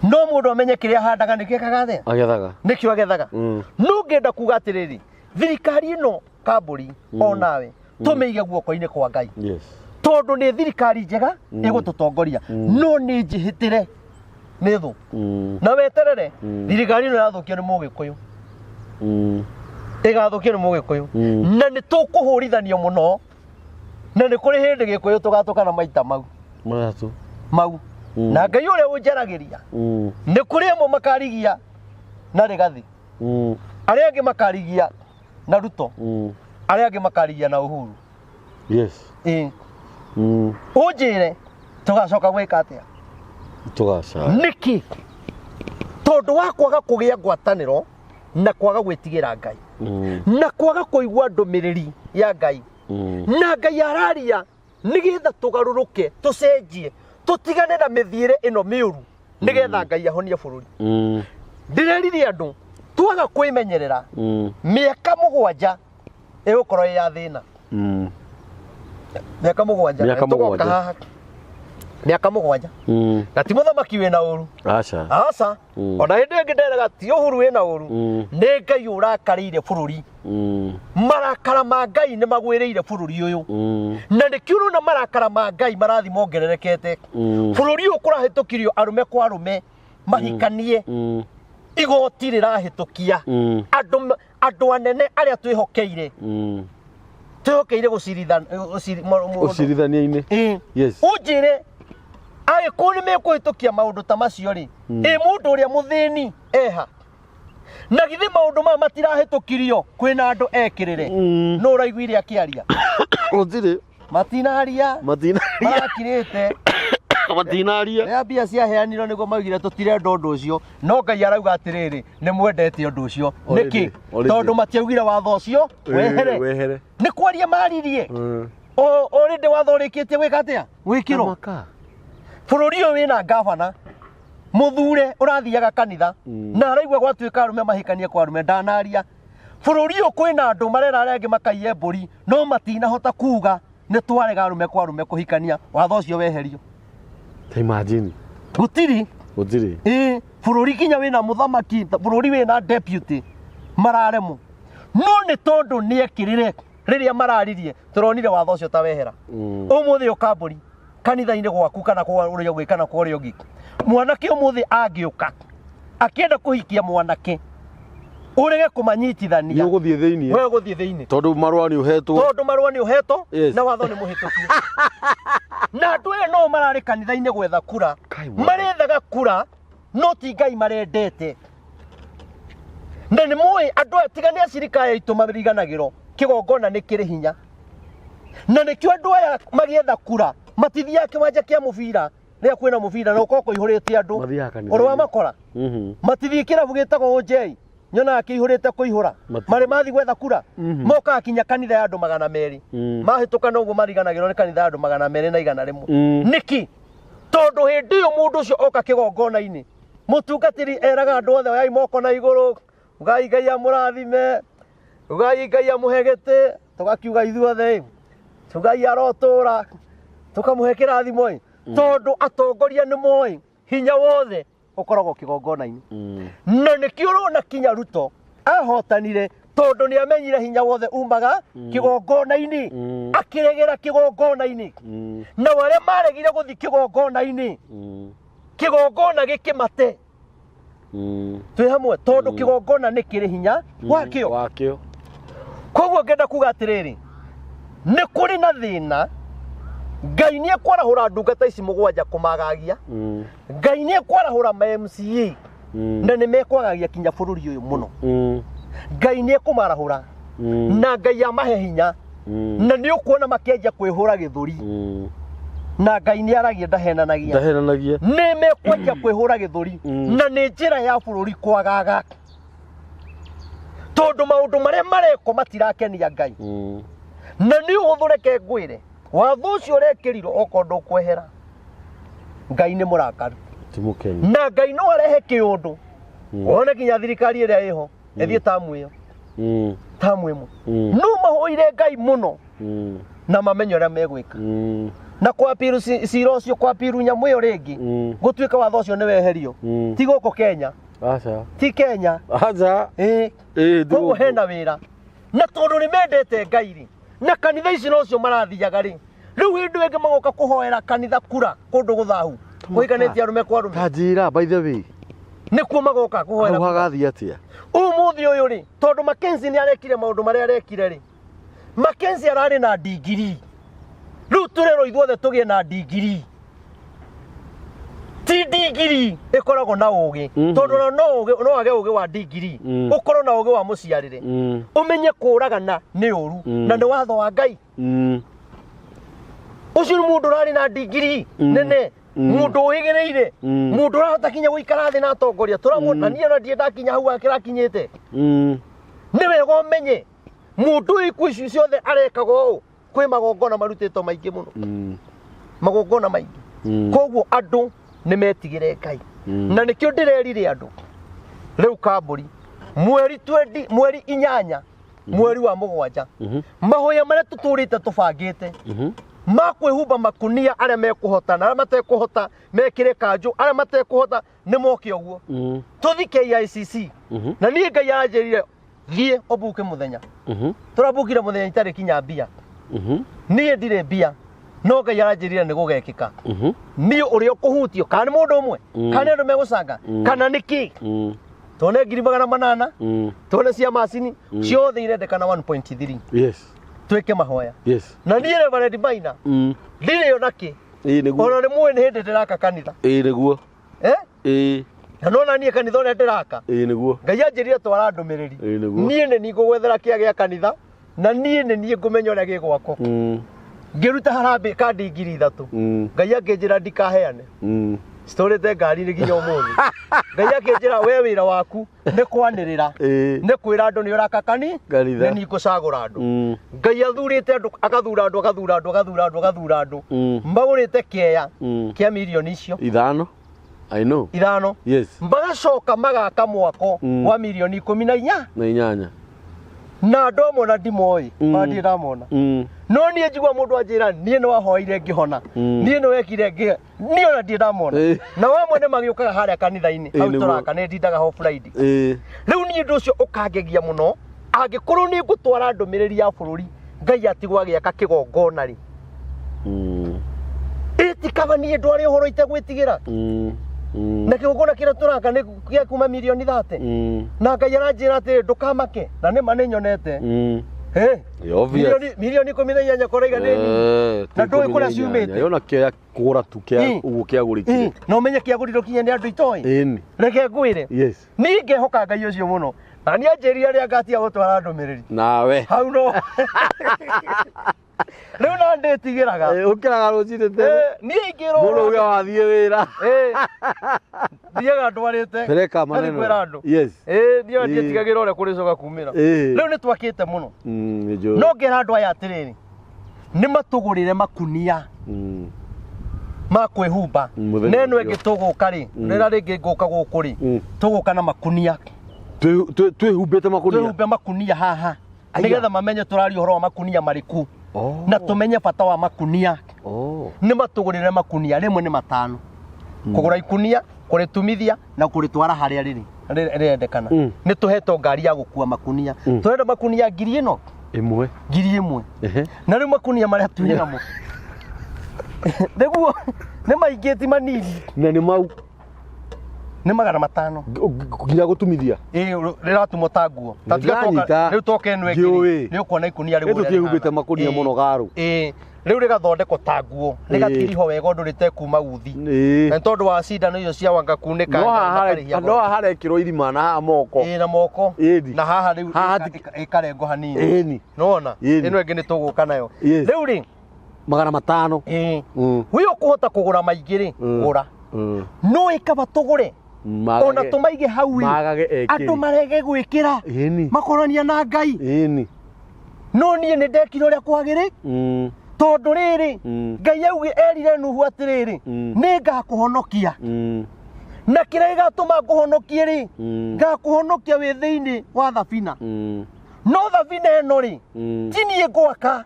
No mũndũ amenye kĩrĩa ahandaga nĩkĩo ekaga atĩa? Agethaga. Nĩkĩo agethaga. No ngĩenda kuga atĩrĩrĩ, thirikari ĩno kambũri onawe tũmĩige guoko-inĩ kwa Ngai, tondũ nĩ thirikari njega ĩgũtũtongoria, no nĩ njĩhĩtĩre nĩ thũ. Na weterere, thirikari ĩno yathũkio nĩ Mũgĩkũyũ, ĩgathũkio nĩ Mũgĩkũyũ. Na nĩ tũkũhũrithanio mũno, na nĩ kũrĩ hĩndĩ Gĩkũyũ tũgatũkana maita mau. Matatũ. Mau. Na Ngai ũrĩa ũnjaragĩria, nĩ kũrĩ amwe makarigia na Rigathi, arĩa angĩ makarigia na Ruto, arĩa angĩ makarigia na Uhuru. Ĩĩ. Ũnjĩre tũgacoka gwĩka atĩa? Tũgaca. Nĩkĩ? Tondũ wa kwaga kũgĩa ngwatanĩro na kwaga gwĩtigĩra Ngai na kwaga kũigua ndũmĩrĩri ya Ngai. Na Ngai araria nĩgetha tũgarũrũke, tũcenjie, tũtigane na mĩthiĩre ĩno mĩũru, nĩgetha Ngai ahonie bũrũri. Ndĩrerire andũ, twaga kwĩmenyerera, mĩaka 7 ĩgũkorwo ĩ ya thĩna. Mĩaka 7. Mĩaka Tũgoka 7. haha mĩaka 7. Na ti mũthamaki wĩna ũru. Aca. Aca. Ona hĩndĩ ĩngĩ nderaga ti Uhuru wĩna ũru. Nĩ Ngai ũrakarĩire bũrũri. Marakara ma Ngai nĩ magwĩrĩire bũrũri ũyũ. Na nĩkĩo ũrona marakara ma Ngai marathi mongererekete. Bũrũri ũyũ kũrahĩtũkirio arũme kwa arũme mahikanie. Igoti rĩrahĩtũkia andũ, andũ anene arĩa twĩhokeire, twĩhokeire Ũcirithania-inĩ. Ĩĩ. Ũnjĩre, agĩkũyũ nĩ mekũhĩtũkia maũndũ ta macio rĩ, ĩ mũndũ ũrĩa mũthĩni eha? Na githĩ maũndũ maya matirahĩtũkirio kwĩna andũ ekĩrĩre? No ũraiguire akĩaria? Gũtirĩ. Matinaria. Matinaria. Marakirĩte. Matinaria. Rĩrĩa mbia ciaheanirwo nĩguo maugire tũtirenda ũndũ ũcio, no Ngai arauga atĩrĩrĩ, nĩ mwendete ũndũ ũcio. Already, Nĩkĩ? already. Tondũ matiaugire watho ũcio wehere. Wehere. Nĩ kwaria maririe. Already watho ũrĩkĩtie gwĩka atĩa? Gwĩkĩrwo. Tamaka. Bũrũri ũyũ wĩna ngabana mũthure ũrathiaga kanitha na araigua gwatuĩka arũme mahikanie kwa arũme, ndanaria. Bũrũri ũyũ kwĩna andũ marera arĩa angĩ makaiye mbũri, no matinahota kuga nĩ twarega arũme kwa arũme kũhikania, watho ũcio weherio. Ta imagine. Gũtirĩ. Gũtirĩ. Ĩĩ, bũrũri kinya wĩna mũthamaki, bũrũri wĩna deputy mararemwo, no nĩ tondũ nĩ ekĩrĩre rĩrĩa mararirie tũronire watho ũcio ta wehera. Ũmũthĩ ũkambũri kanitha-inĩ gwaku kana kwa ũrĩa ũngĩ kana kwa ũrĩa ũngĩ, mwanake ũmũthĩ angĩũka akĩenda kũhikia mwanake, ũrege kũmanyitithania, Nĩ ũgũthiĩ thĩiniĩ. We ũgũthiĩ thĩiniĩ. Tondũ marũa nĩ ũhetwo. Tondũ marũa nĩ ũhetwo. Yes. Na watho nĩ mũhĩtũkie. Na andũ aya no mararĩ kanitha-inĩ gwetha kura. Kai mwana. Marethaga kura no ti Ngai marendete. Na nĩ mũĩ andũ aya tiga nĩ acirika aya aitũ mariganagĩrwo kĩgongona nĩ kĩrĩ hinya. Na nĩkĩo andũ aya magĩetha kura matithiaga kĩwanja kĩa mũbira rĩrĩa kwĩna mũbira na ũkorwo kũihũrĩte andũ. Mathiaga kanitha-inĩ. Ũrĩ wa makora. Matithiĩ kĩrabu gĩtagwo Ũnjei, nyonaga kĩihũrĩte kũihũra. Marĩ mathiĩ gwetha kura. Mokaga kinya kanitha ya andũ 200. Mahĩtũka noguo mariganagĩrwo nĩ kanitha ya andũ 200 na 100. Nĩkĩ? Tondũ hĩndĩ ĩyo mũndũ ũcio oka kĩgongona-inĩ, mũtungatĩri eraga andũ othe, oyai moko na igũrũ, ugai Ngai amũrathime, ugai Ngai amũhe gĩtĩ, tũgakiuga ithuothe, ugai arotũra, tũkamũhe kĩrathimo ĩ. Tondũ atongoria nĩ moĩ hinya wothe ũkoragwo kĩgongona-inĩ. Na nĩkĩo ũrona kinya Ruto ahotanire, tondũ nĩ amenyire hinya wothe umaga kĩgongona-inĩ. Akĩregera kĩgongona-inĩ. Na arĩa maregire gũthiĩ kĩgongona-inĩ, kĩgongona gĩkĩmate. Twĩ hamwe, tondũ kĩgongona nĩ kĩrĩ hinya wakĩo. Wakĩo. Koguo ngenda kuga atĩrĩrĩ, nĩ kũrĩ na thĩna. Ngai nĩ ekwarahũra ndungata ici 7 kũmagagia. Ngai nĩ ekwarahũra ma MCA. Na nĩ mekwagagia kinya bũrũri ũyũ mũno. Ngai nĩ ekũmarahũra. Na Ngai amahe hinya. Na nĩ ũkuona makĩanjia kwĩhũra gĩthũri. Na Ngai nĩ aragia, ndahenanagia. Ndahenanagia. Nĩ mekwanjia kwĩhũra gĩthũri. Na nĩ njĩra ya bũrũri kwagaga, tondũ maũndũ marĩa marekwo matirakenia Ngai. Na nĩ ũhũthũ, reke ngwĩre, watho ũcio ũrekĩrirwo okorwo ndũkwehera, Ngai nĩ mũrakaru. Ti mũkeni. Na Ngai no arehe kĩũndũ wone nginya thirikari ĩrĩa ĩho ĩthiĩ tamu ĩyo, tamu ĩmwe. No mahoire Ngai mũno na mamenye ũrĩa megwĩka na kwapiru cira ũcio, kwapiru nyamũ ĩyo rĩngĩ, gũtuĩka watho ũcio nĩ weherio. Ti gũkũ Kenya. Aca. Ti Kenya. Aca. Ĩĩ. Ĩĩ, ti Koguo gũkũ. hena wĩra, na tondũ nĩ mendete Ngai rĩ, na kanitha ici nocio marathiaga rĩ, rĩu hĩndĩ ĩngĩ magoka kũhoera kanitha kura kũndũ gũthahu kũhikanĩtie arũme kwa arũme. Ta njĩra, by the way, Nĩkuo magoka kũhoera hau kura. hagathiĩ atĩa? Ũmũthĩ ũyũ rĩ, tondũ Mackenzie nĩ arekire maũndũ marĩa arekire rĩ, Mackenzie ararĩ na ndigiri, rĩu tũrerwo ithuothe tũgĩe na ndigiri. Ti ndigiri ĩkoragwo na ũgĩ, tondũ ona no ũgĩ, no age ũgĩ wa ndigiri, ũkorwo na ũgĩ wa mũciarĩre, ũmenye kũragana nĩ ũru na nĩ watho wa Ngai. Ũcio nĩ mũndũ ũrarĩ na ndigiri nene, mũndũ ũhĩgĩrĩire, mũndũ ũrahota kinya gũikara thĩ na atongoria tũramwona. Niĩ ona ndirĩ ndakinya hau akĩrakinyĩte. Nĩ wega ũmenye mũndũ ũyũ ikuũ ici ciothe arekaga ũũ, kwĩ magongona marutĩtwo maingĩ mũno, magongona maingĩ. Koguo andũ nĩ metigĩre Ngai, na nĩkĩo ndĩrerire andũ rĩu kambũri mweri 20, mweri 8, mweri wa 7, mahoya marĩa tũtũrĩte tũbangĩte ma kwĩhumba makunia, arĩa mekũhota na arĩa matekũhota mekĩre kanjũ, arĩa matekũhota nĩ moke ũguo tũthi KICC. Na niĩ Ngai aranjĩrire thiĩ ũbuke mũthenya. Tũrabukire mũthenya itarĩ kinya mbia. Niĩ ndirĩ mbia, no Ngai aranjĩrire nĩ gũgekĩka. Niĩ ũrĩa ũkũhutio, kana nĩ mũndũ ũmwe, kana nĩ andũ megũcanga, kana nĩ kĩ, tuone 800,000, tuone cia macini ciothe irendekana 1.3, twĩke mahoya. Na niĩ Reverend Maina ndirĩ ona kĩ. Ĩĩ nĩguo. Ona nĩ muĩ nĩ hĩndĩ ndĩraka kanitha. Ĩĩ nĩguo. Eh? Ĩĩ. Na nona niĩ kanitha ũrĩa ndĩraka, Ĩĩ nĩguo. Ngai anjĩrire twara ndũmĩrĩri. Ĩĩ nĩguo. Niĩ nĩ niĩ ngũgwethera kĩa gĩa kanitha, na niĩ nĩ niĩ ngũmenya ũrĩa gĩgwakwo. Ngĩruta harambĩ kandi 3,000. Ngai akĩnjĩra ndikaheane. Citũrĩte ngari-inĩ nginya ũmũthĩ. Ngai akĩnjĩra we wĩra waku nĩ kwanĩrĩra, nĩ kwĩra andũ nĩ ũraka kani Kanitha. nĩ niĩ ngũcagũra andũ. Ngai athurĩte andũ, agathura andũ, agathura andũ, agathura andũ, agathura andũ, magũrĩte kĩeya kĩa mirioni icio 5, I know. 5. Magacoka magaka mwako wa mirioni 14. Na 8. Na andũ amwe ona ndimoĩ, ona ndirĩ ndamona. No niĩ njigua mũndũ anjĩra niĩ nĩ wahoire ngĩhona, niĩ nĩ wekire ngĩ, niĩ ona ndirĩ ndamona. Na wamwe nĩ magĩũkaga harĩa kanitha-inĩ hau tũraka, nĩ ndindaga ho Friday. Rĩu niĩ ũndũ ũcio ũkangegia mũno, angĩkorwo nĩ ngũtwara ndũmĩrĩri ya bũrũri, Ngai atigwo agĩaka kĩgongona rĩ, ĩtikaba niĩ ndware ũhoro itegwĩtigĩra. Na kĩgongona kĩrĩa tũraka nĩ gĩa kuma mirioni 30, na Ngai aranjĩra atĩrĩ ndũkamake, na nĩma nĩ nyonete. Eh, Obvious. Milioni 18 kũraiga nĩ nini. Na ndũĩ kũrĩa ciumĩte. Yona kĩa kũgũra tu kĩa ũguo kĩagũrĩkire. Na ũmenye kĩagũrirwo kinya nĩ andũ itoĩ. Ĩni. Reke ngwĩre, niĩ ngehoka Ngai ũcio mũno, na niĩ anjĩrire rĩrĩa ngatiga gũtwara ndũmĩrĩri Nawe. hau no rĩu na ndĩtigĩraga. Ũkĩraga rũcinĩ tene. Niĩ ingĩrwo Mũndũ uge wathiĩ wĩra. Thiaga ndwarĩte. Pereka Ngathiĩ maneno. kwĩra andũ. Niĩ ona ndiĩtigagĩra ũrĩa kũrĩcoka kumĩra. Rĩu nĩ twakĩte mũno. Nĩ njũĩ. No ngera andũ aya atĩrĩrĩ, nĩ matũgũrĩre makunia ma kwĩhumba. Mũthenya Neno ũcio. ĩngĩ tũgũka rĩ, rĩrĩa rĩngĩ ngũka gũkũ rĩ, tũgũka na makunia. Twĩhumbĩte makunia. Twĩhumbe makunia haha, Aya. nĩgetha mamenye tũraria ũhoro wa makunia marĩkũ, Oh. na tũmenye bata wa makunia. Oh. Nĩ matũgũrĩre makunia, rĩmwe nĩ matano kũgũra ikunia, kũrĩtumithia na kũrĩtwara harĩa rĩrĩ rĩrendekana. Nĩ tũhetwo ngari ya gũkua makunia. Tũrenda makunia ngiri ĩno. 1. 1,000. Na rĩu makunia marĩa twĩ namo nĩguo nĩ maingĩ, ti manini. Na nĩ mau Nĩ 500. Nginya gũtumithia. Ĩĩ, rĩratumwo ta nguo. Ta tiga twoka Ndĩranyita. rĩu twoka ĩno ĩngĩ rĩ, Njũĩ. nĩ ũkuona ikunia rĩu Nĩ ũrĩa tũtiĩhumbĩte rĩhana. makunia mũno garũ. Ĩĩ, rĩu rĩgathondekwo ta nguo, rĩgatirihwo wega ũndũ rĩtekuma uthi. Na nĩ tondũ wa cindano icio cia wanga kunĩka No haha makarĩhia no goro. haha harekĩrwo irima na haha moko. Ĩĩ, na moko. Ĩni. Na haha rĩu Haha ĩkarengwo hanini. Ĩni. Nĩwona Ĩni. ĩno ĩngĩ nĩ tũgũka nayo. Yes. Rĩu rĩ, 500. Ĩĩ. We ũkũhota kũgũra maingĩ rĩ, gũra. No ĩkaba tũgũre ona tũmaige hau ĩ, Magage ekĩri. Andũ marege gwĩkĩra Ĩni. makorania na Ngai. Ĩni. No niĩ nĩ ndekire ũrĩa kwagĩrĩ tondũ rĩrĩ, Ngai auge erire Nuhu atĩrĩrĩ, nĩ ngakũhonokia, na kĩrĩa gĩgatũma ngũhonokie rĩ, ngakũhonokia wĩ thĩinĩ wa thabina. No thabina ĩno rĩ, ti niĩ ngwaka,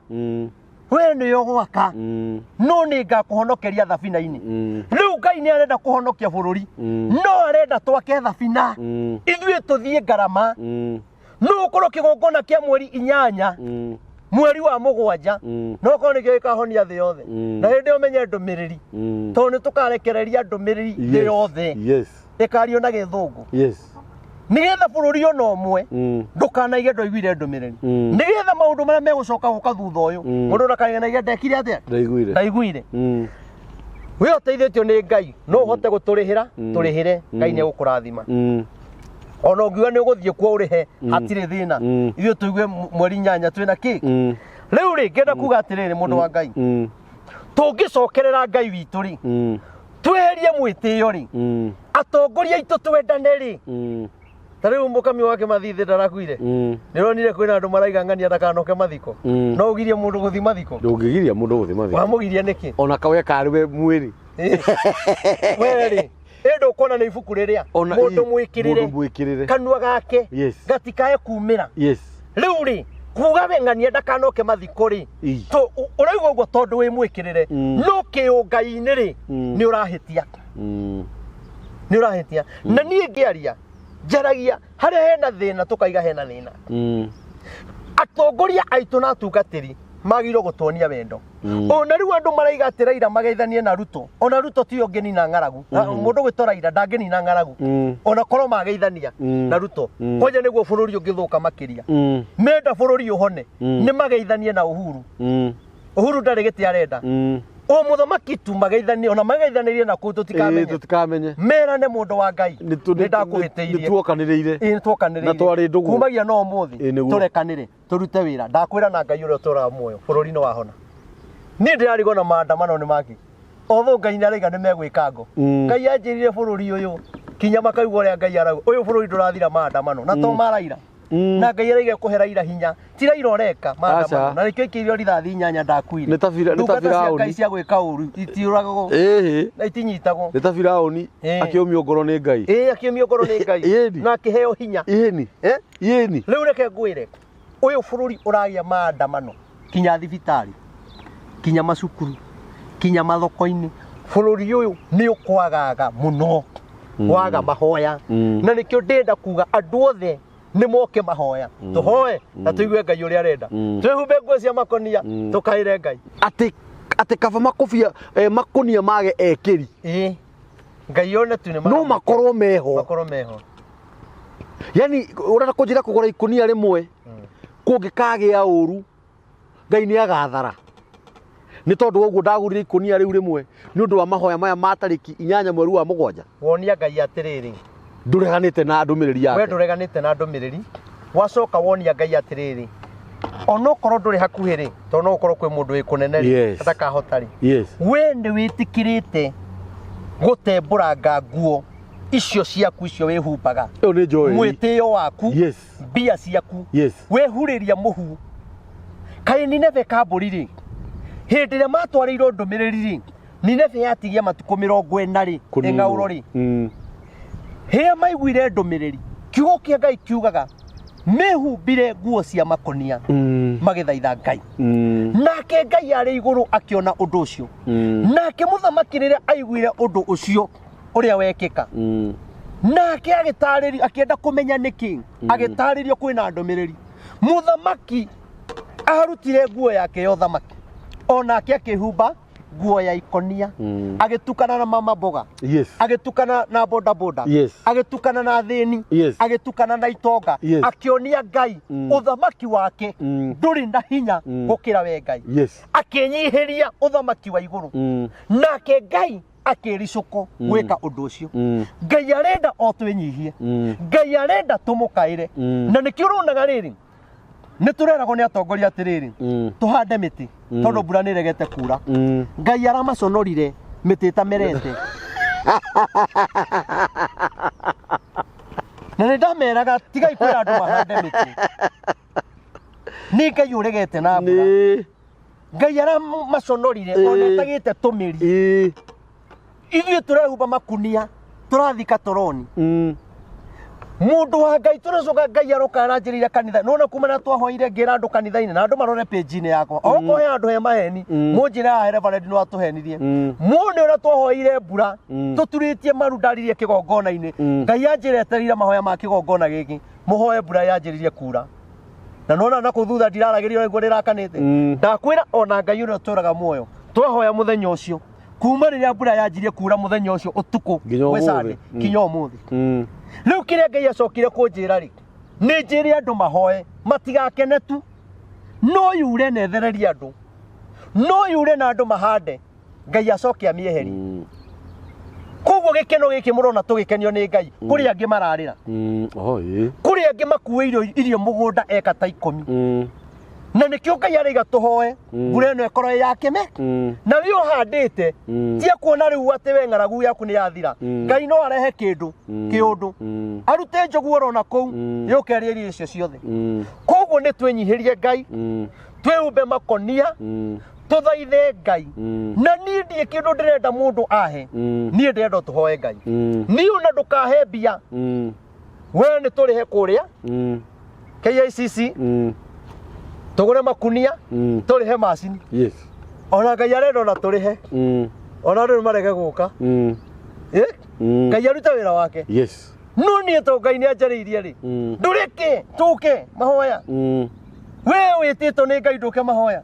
we nĩyo gwaka, no nĩ ngakũhonokeria thabina-inĩ. Rĩu Ngai nĩ arenda kũhonokia bũrũri, no arenda twake thabina, ithuĩ tũthiĩ ngarama. No ũkorwo kĩgongona kĩa mweri 8, mweri wa 7, no korwo nĩkĩo gĩkahonia thĩ yothe. Na hĩndĩ ĩyo menye ndũmĩrĩri, tondũ nĩ tũkarekereria ndũmĩrĩri thĩ yothe. Yes. Ĩkario na Gĩthũngũ. Yes. Nĩgetha bũrũri ona ũmwe ndũkanaige ndwaiguire ndũmĩrĩri, nĩgetha maũndũ marĩa megũcoka gũka thutha ũyũ, mũndũ ndakanaige ndekire atĩa, Ndaiguire. Ndaiguire. We ũteithĩtio nĩ Ngai, no ũhote gũtũrĩhĩra, tũrĩhĩre, Ngai nĩ egũkũrathima. Ona ũngiuga nĩ ũgũthiĩ kuo ũrĩhe, hatirĩ thĩna. Ithuĩ tũigue mweri 8 twĩna kĩ. Rĩu rĩ, ngĩenda kuga atĩrĩrĩ, mũndũ wa Ngai, tũngĩcokerera Ngai witũ rĩ, tweherie mwĩtĩo rĩ, atongoria aitũ twendane rĩ. Ta rĩu mũkami wake Mathithĩ ndarakuire, nĩ ũronire kwĩna andũ maraiga ng'ania ndakanoke mathiko. No ũgirie mũndũ gũthiĩ mathiko? Ndũngĩgiria mũndũ gũthiĩ mathiko. Wamũgiria nĩkĩ? Ona kawe karĩ we mwĩrĩ. We rĩ, ĩ ndũkuona nĩ ibuku rĩrĩa Ona mũndũ mwĩkĩrĩre, mũndũ mwĩkĩrĩre. Kanua gake Yes. gatikae kumĩra. Yes. Rĩu rĩ, kuga we ng'ania ndakanoke mathiko rĩ, ũraigua ũguo tondũ wĩ mwĩkĩrĩre, no kĩũngai-inĩ rĩ, nĩ ũrahĩtia. Nĩ ũrahĩtia. Na niĩ ngĩaria njaragia harĩa hena thĩna, tũkaiga hena thĩna. Atongoria aitũ na atungatĩri magĩrĩirwo gũtuonia wendo. Ona rĩu andũ maraiga atĩ Raila mageithanie na Ruto, ona Ruto tiyo ũngĩnina ng'aragu. Mũndũ gwĩtwo Raila ndangĩnina ng'aragu, ona korwo mageithania na Ruto, kwanja nĩguo bũrũri ũngĩthũka makĩria. Menda bũrũri ũhone, nĩ mageithanie na Uhuru. Uhuru ndarĩ gĩtĩ arenda. O mũthamaki tu mageithanie, ona mageithanĩrie na kũu tũtikamenye. Tũtikamenye. Merane, mũndũ wa Ngai, nĩ ndakũhĩtĩirie. Nĩ tuokanĩrĩire. Ĩĩ, nĩtwokanĩrĩire. Na twarĩ ndũgũ. Kumagia no ũmũthĩ Ĩĩ, nĩguo. tũrekanĩre, tũrute wĩra. Ndakwĩra na Ngai ũrĩa ũtũraga muoyo, bũrũri nĩ wahona. Niĩ ndĩrarigwo na maandamano nĩ maki. Although Ngai nĩ araiga nĩ megwĩka ngo. Ngai anjĩrire bũrũri ũyũ kinya makaigua ũrĩa Ngai arauga, ũyũ bũrũri ndũrathira maandamano, na to maraira. Na Ngai araiga kũhe Raila hinya, ti Raila ũreka maandamano. Aca. Na nĩkĩo ikĩirio rithathi 8 ndakuire. Nĩ ta nĩ ta Ndungata cia Firaũni. Ngai cia gwĩka ũru itiũragagwo Ĩhĩ. na itinyitagwo. Nĩ ta Firaũni akĩũmio ngoro nĩ Ngai. Ĩĩ, akĩũmio ngoro nĩ Ngai Ĩni. na akĩheo hinya. Ĩni. Ĩni. Rĩu reke ngwĩre, ũyũ bũrũri ũragĩa maandamano kinya thibitarĩ, kinya macukuru, kinya mathoko-inĩ. Bũrũri ũyũ nĩ ũkwagaga mũno waga mahoya. Na nĩkĩo ndĩrenda kuga andũ othe nĩ moke mahoya, tũhoe na tũigue Ngai ũrĩa arenda, twĩhumbe nguo cia makonia, tũkaĩre Ngai. Atĩ kaba makũbia, makũnia mage ekĩri. Ĩĩ, Ngai one tu nĩ No makorwo meho. Makorwo meho. Yani ũrenda kũnjĩra kũgũra ikũnia rĩmwe kũngĩkagĩa ũru, Ngai nĩ agathara nĩ tondũ wa ũguo ndagũrire ikũnia rĩu rĩmwe nĩ ũndũ wa mahoya maya ma tarĩki 8 mweri wa 7. Wonia Ngai atĩrĩrĩ, ndũreganĩte na ndũmĩrĩri we yake. Ndũreganĩte na ndũmĩrĩri. Wacoka wonia Ngai atĩrĩrĩ, onokorwo ndũrĩ hakuhĩ rĩ, tondũ no ũkorwo kwĩ mũndũ wĩ kũnene rĩ, atakahota rĩ, we nĩ wĩtĩkĩrĩte gũtembũranga nguo icio ciaku icio wĩhumbaga, Ĩyo nĩ Joel. Mwĩtĩo waku, mbia ciaku, wehurĩria mũhu. Kaĩ Nineve kambũri rĩ, hĩndĩ ĩrĩa matwarĩirwo ndũmĩrĩri rĩ, Nineve yatigia matukũ 40 rĩ, Kũninwo. ĩng'aũro rĩ, rĩrĩa maiguire ndũmĩrĩri, kiugo kĩa Ngai kiugaga mehumbire nguo cia makonia, magĩthaitha Ngai. Nake Ngai arĩ igũrũ akĩona ũndũ ũcio. Nake mũthamaki rĩrĩa aiguire ũndũ ũcio ũrĩa wekĩka, nake agĩtarĩrio, akĩenda kũmenya nĩkĩ, agĩtarĩrio kwĩna ndũmĩrĩri. Mũthamaki arutire nguo yake ya ũthamaki, onake akĩhumba nguo ya ikonia, agĩtukana na mama mboga, agĩtukana na boda boda, agĩtukana na athĩni, agĩtukana na itonga, akĩonia Ngai ũthamaki wake ndũrĩ na hinya gũkĩra we Ngai. Akĩnyihĩria ũthamaki wa igũrũ, nake Ngai akĩricũkwo gwĩka ũndũ ũcio. Ngai arenda o twĩnyihie. Ngai arenda tũmũkaĩre. Na nĩkĩo ũronaga rĩrĩ, Nĩ tũreragwo nĩ atongoria atĩrĩrĩ, tũhande mĩtĩ tondũ mbura nĩ ĩregete kura. Ngai aramaconorire mĩtĩ ĩtamerete. Na nĩ ndameraga tigai kwĩra andũ mahande mĩtĩ. Nĩ Ngai ũregete na mbura. Nĩ. Ngai aramaconorire ona ĩtagĩte tũmĩri. Ĩĩ. Ithuĩ tũrehumba makunia tũrathika toroni. Mũndũ wa Ngai tũracoka Ngai aroka aranjĩrĩire kanitha. Nona kuma na twahoire ngĩra andũ kanitha-inĩ na andũ marore page-inĩ yakwa. Okorwo he andũ he maheni, mũnjĩre haha Reverend no atũhenirie. Muone ũrĩa twahoire mbura, tũturĩtie maru ndaririe kĩgongona-inĩ. Ngai anjĩra etereire mahoya ma kĩgongona gĩkĩ, mũhoe mbura yanjĩrĩrie kura. Na nona na kũu thutha ndiraragĩrio nĩguo rĩrakanĩte. Ndakwĩra ona Ngai ũrĩa ũtũraga muoyo, twahoya mũthenya ũcio kuma rĩrĩa mbura yanjirie kura mũthenya ũcio ũtukũ Nginya gwĩ ũmũthĩ. Sunday, kinya ũmũthĩ. Rĩu kĩrĩa Ngai acokire kũnjĩra rĩ, nĩ njĩre andũ mahoe matigakene tu, no yure na ĩthererie andũ, no yure na andũ mahande, Ngai acoke amĩeherie. Koguo gĩkeno gĩkĩ mũrona tũgĩkenio nĩ Ngai, kũrĩ angĩ mararĩra, Oh, ĩĩ. kũrĩ angĩ makuĩirwo irio mũgũnda eka ta 10. Na nĩkĩo Ngai araiga tũhoe mbura ĩno ĩkorwo ĩ ya kĩme. Na we ũhandĩte tia kuona rĩu atĩ we ng'aragu yaku nĩ yathira. Ngai no arehe kĩndũ kĩũndũ arute njogu orona kũu yũke ĩrĩe irio icio ciothe. Koguo nĩ twĩnyihĩrie Ngai, twĩhumbe makonia, tũthaithe Ngai. Na niĩ ndirĩ kĩndũ ndĩrenda mũndũ ahe, niĩ ndĩrenda tũhoe Ngai. Niĩ ona ndũkahe mbia, we nĩ tũrĩhe kũrĩa KICC, tũgũre makunia, tũrĩhe macini. Yes. Ona Ngai arenda ona tũrĩhe, ona andũ nĩ marege gũka. Ngai arute wĩra wake. Yes. No niĩ to Ngai nĩ anjarĩirie rĩ, ndũrĩke tũke mahoya. We wĩtĩtwo nĩ Ngai ndũke mahoya.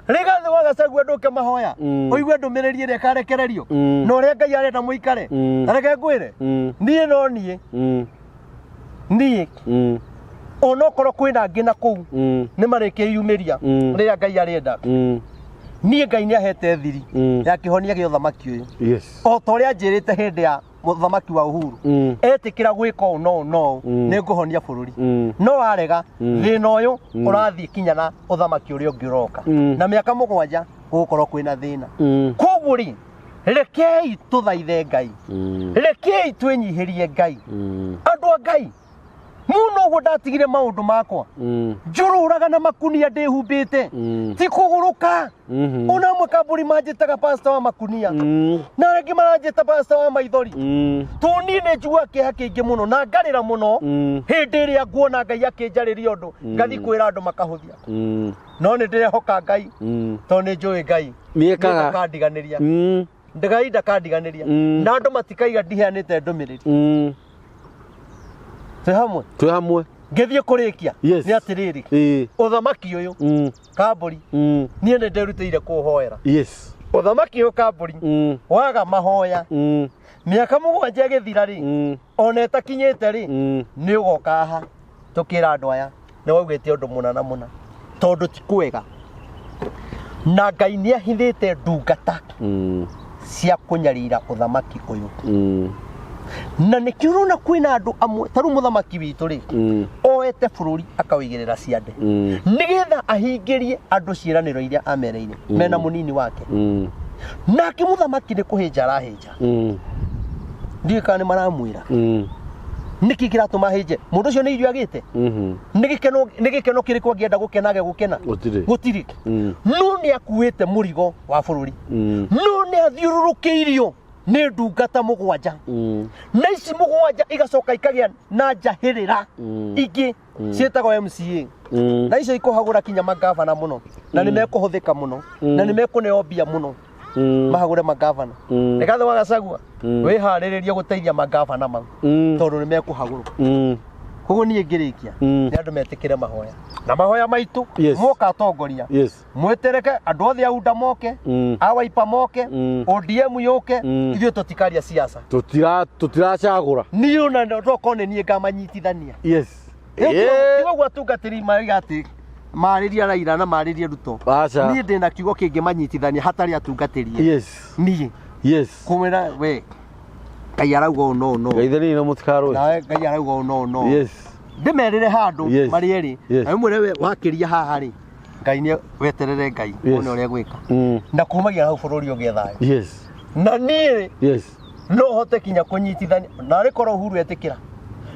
Rigathĩ wa Gachagua ndũke mahoya. Ũigue ndũmĩrĩri ĩrĩa ĩkarekererio. Na ũrĩa Ngai arenda mũikare. Ta reke ngwĩre, niĩ no niĩ, niĩ onokorwo kwĩna angĩ na kũu nĩ marĩkĩyumĩria rĩrĩa Ngai arenda. Niĩ Ngai nĩ ahete thiri ya kĩhonia gĩa ũthamaki ũyũ. Yes. O ta ũrĩa anjĩrĩte hĩndĩ ya mũthamaki wa Uhuru, etĩkĩra gwĩka ũũ no ũũ no ũũ, nĩ ngũhonia bũrũri. No arega, thĩna ũyũ ũrathiĩ kinya na ũthamaki ũrĩa ũngĩ ũroka. Na mĩaka 7 gũgũkorwo kwĩna thĩna. Koguo rĩ, rekei tũthaithe Ngai, rekei twĩnyihĩrie Ngai. Andũ a Ngai, mũno ũguo ndatigire maũndũ makwa, njũrũraga na makunia ndĩhumbĩte, ti kũgũrũka. Ona amwe kambũri manjĩtaga pastor wa makunia, na angĩ maranjĩta pastor wa maithori. Tondũ niĩ nĩ njiguaga kĩeha kĩingĩ mũno na ngarĩra mũno hĩndĩ ĩrĩa nguona Ngai akĩnjarĩria ũndũ, ngathiĩ kwĩra andũ makahũthia. No nĩ ndĩrehoka Ngai, tondũ nĩ njũĩ Ngai Nĩekaga. ndakandiganĩria. Ngai ndakandiganĩria. Na andũ matikaiga ndiheanĩte ndũmĩrĩri. Twĩ hamwe. Twĩ hamwe. Ngĩthiĩ kũrĩkia. Yes. Nĩ atĩrĩrĩ, Ĩĩ. ũthamaki ũyũ kambũri, niĩ nĩ ndĩrutĩire kũũhoera. Yes. Ũthamaki ũyũ kambũri waga mahoya, mĩaka 7 ĩgĩthira rĩ, ona ĩtakinyĩte rĩ, nĩ ũgoka haha tũkĩra andũ aya nĩ waugĩte ũndũ mũna na mũna, tondũ ti kwega. Na Ngai nĩ ahithĩte ndungata cia kũnyarira ũthamaki ũyũ. Na nĩkĩo ũrona kwĩna andũ amwe, ta rĩu mũthamaki witũ rĩ, oete bũrũri akaũigĩrĩra ciande, nĩgetha ahingĩrie andũ ciĩranĩro iria amereire mena mũnini wake. Nake mũthamaki nĩ kũhĩnja arahĩnja. Ndiũĩ kana nĩ maramwĩra. Nĩkĩ kĩratũma ahĩnje? Mũndũ ũcio nĩ irio agĩte? Nĩ gĩkeno kĩrĩkũ angĩenda gũkena age gũkena? Gũtirĩ. Gũtirĩ. No nĩ akuĩte mũrigo wa bũrũri. No nĩ athiũrũrũkĩirio nĩ ndungata 7. Na ici 7 igacoka ikagĩa na njahĩrĩra ingĩ ciĩtagwo MCA. Na icio ikũhagũra kinya magavana mũno, na nĩ mekũhũthĩka mũno, na nĩ mekũneo mbia mũno mahagũre magavana. Rigathĩ wa Gachagua, wĩharĩrĩrie gũteithia magavana mau, tondũ nĩ mekũhagũrwo. Koguo niĩ ngĩrĩkia, nĩ andũ metĩkĩre mahoya. Na mahoya maitũ, Yes. moka atongoria, Yes. mwĩtereke andũ othe a UDA moke, a Wiper moke, ODM yũke, ithuĩ tũtikaria siasa. Tũtiracagũra. Niĩ ona ndokorwo nĩ niĩ ngamanyitithania. Yes. Tiga ũguo atungatĩri marauga atĩ marĩrie Raila na marĩrie Ruto. Aca. Niĩ ndĩna kiugo kĩngĩmanyitithania hatarĩ atungatĩri. Yes. Niĩ Yes. kũmwĩra we Ngai arauga ũũ no ũũ no. Geithaniai na mũtikarũe. Nawe Ngai arauga ũũ no ũũ no. Yes. Ndĩmerĩre handũ Yes. marĩ erĩ. Yes. Na wĩmwĩre we wakĩria haha rĩ, Ngai nĩ weterere Ngai Yes. wone ũrĩa gwĩka. Mm. Na kumagia hau bũrũri ũgĩe thayũ. Yes. Na niĩ Yes. no hote kinya kũnyitithania narĩ korwo Uhuru etĩkĩra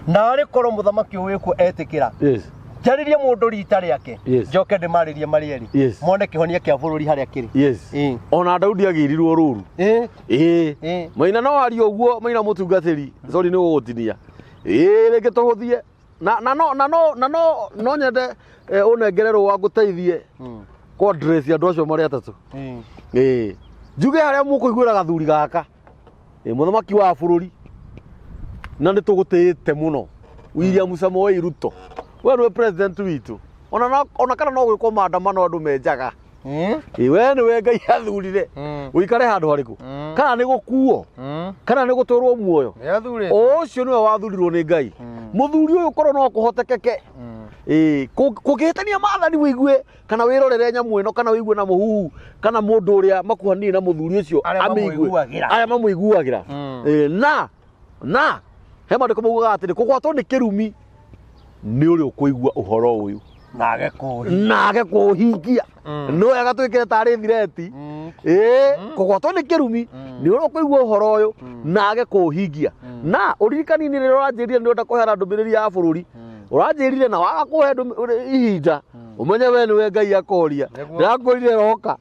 narĩ korwo mũthamaki ũyũ wĩkuo etĩkĩra Yes. njarĩrie mũndũ rita rĩake Yes. njoke ndĩmarĩrie marĩ erĩ Yes. mone kĩhonia kĩa bũrũri harĩa kĩrĩ. Yes. Ĩĩ. Ona Daudi agĩrirwo rũru. Ĩĩ. Ĩĩ. Ĩĩ. Maina no arie ũguo Maina mũtungatĩri. Sorry nĩ gũgũtinia. Ĩĩ rĩngĩ tũgũthiĩ. Na na no na no na no no nyende ũnengere rũa ngũteithie Mm. kũ address andũ acio marĩ atatũ. Ĩĩ. Ĩĩ. Njuge harĩa mũkũiguĩra gathuri gaka. Ĩĩ mũthamaki wa bũrũri. Na nĩ tũgũtĩĩte mũno. William Samoei Ruto. We nĩwe president witũ. Ona no, ona kana no gwĩkwo maandamano andũ menjaga. Ĩĩ. Ĩĩ we nĩwe Ngai athurire. Mm. Ũikare handũ harĩkũ? Mm. Kana nĩ gũkuo? Mm. Kana nĩ gũtũrwo muoyo? Nĩ athurĩte. Ũcio nĩwe wathurirwo nĩ Ngai. Mm. Mũthuri ũyũ korwo no kũhotekeke Mm. ĩĩ kũngĩhĩtania maathani wĩigue kana wĩrorere nyamũ ĩno kana wĩigue na mũhuhu kana mũndũ ũrĩa makuhanĩire na mũthuri ũcio Arĩa amĩigue. mamũiguagĩra. Arĩa mamũiguagĩra. Mm. Ĩĩ, na he maandĩko maugaga atĩrĩ kũgwatwo nĩ kĩrumi nĩ ũrĩa ũkũigua ũhoro ũyũ Nage kũũria. nage kũũhingia. Mm. No wega twĩkĩre tarĩ thireti. Mm. Ĩĩ kũgwatwo nĩ kĩrumi Mm. nĩ ũrĩa ũkũigua ũhoro ũyũ nage kũũhingia. Na ũririkani-inĩ rĩrĩa ũranjĩrire nĩ ũrenda kũheana ndũmĩrĩri ya bũrũri ũranjĩrire na waga kũhe ihinda ũmenye we nĩwe Ngai akoria. Nĩguo. Ndĩrakwĩrire roka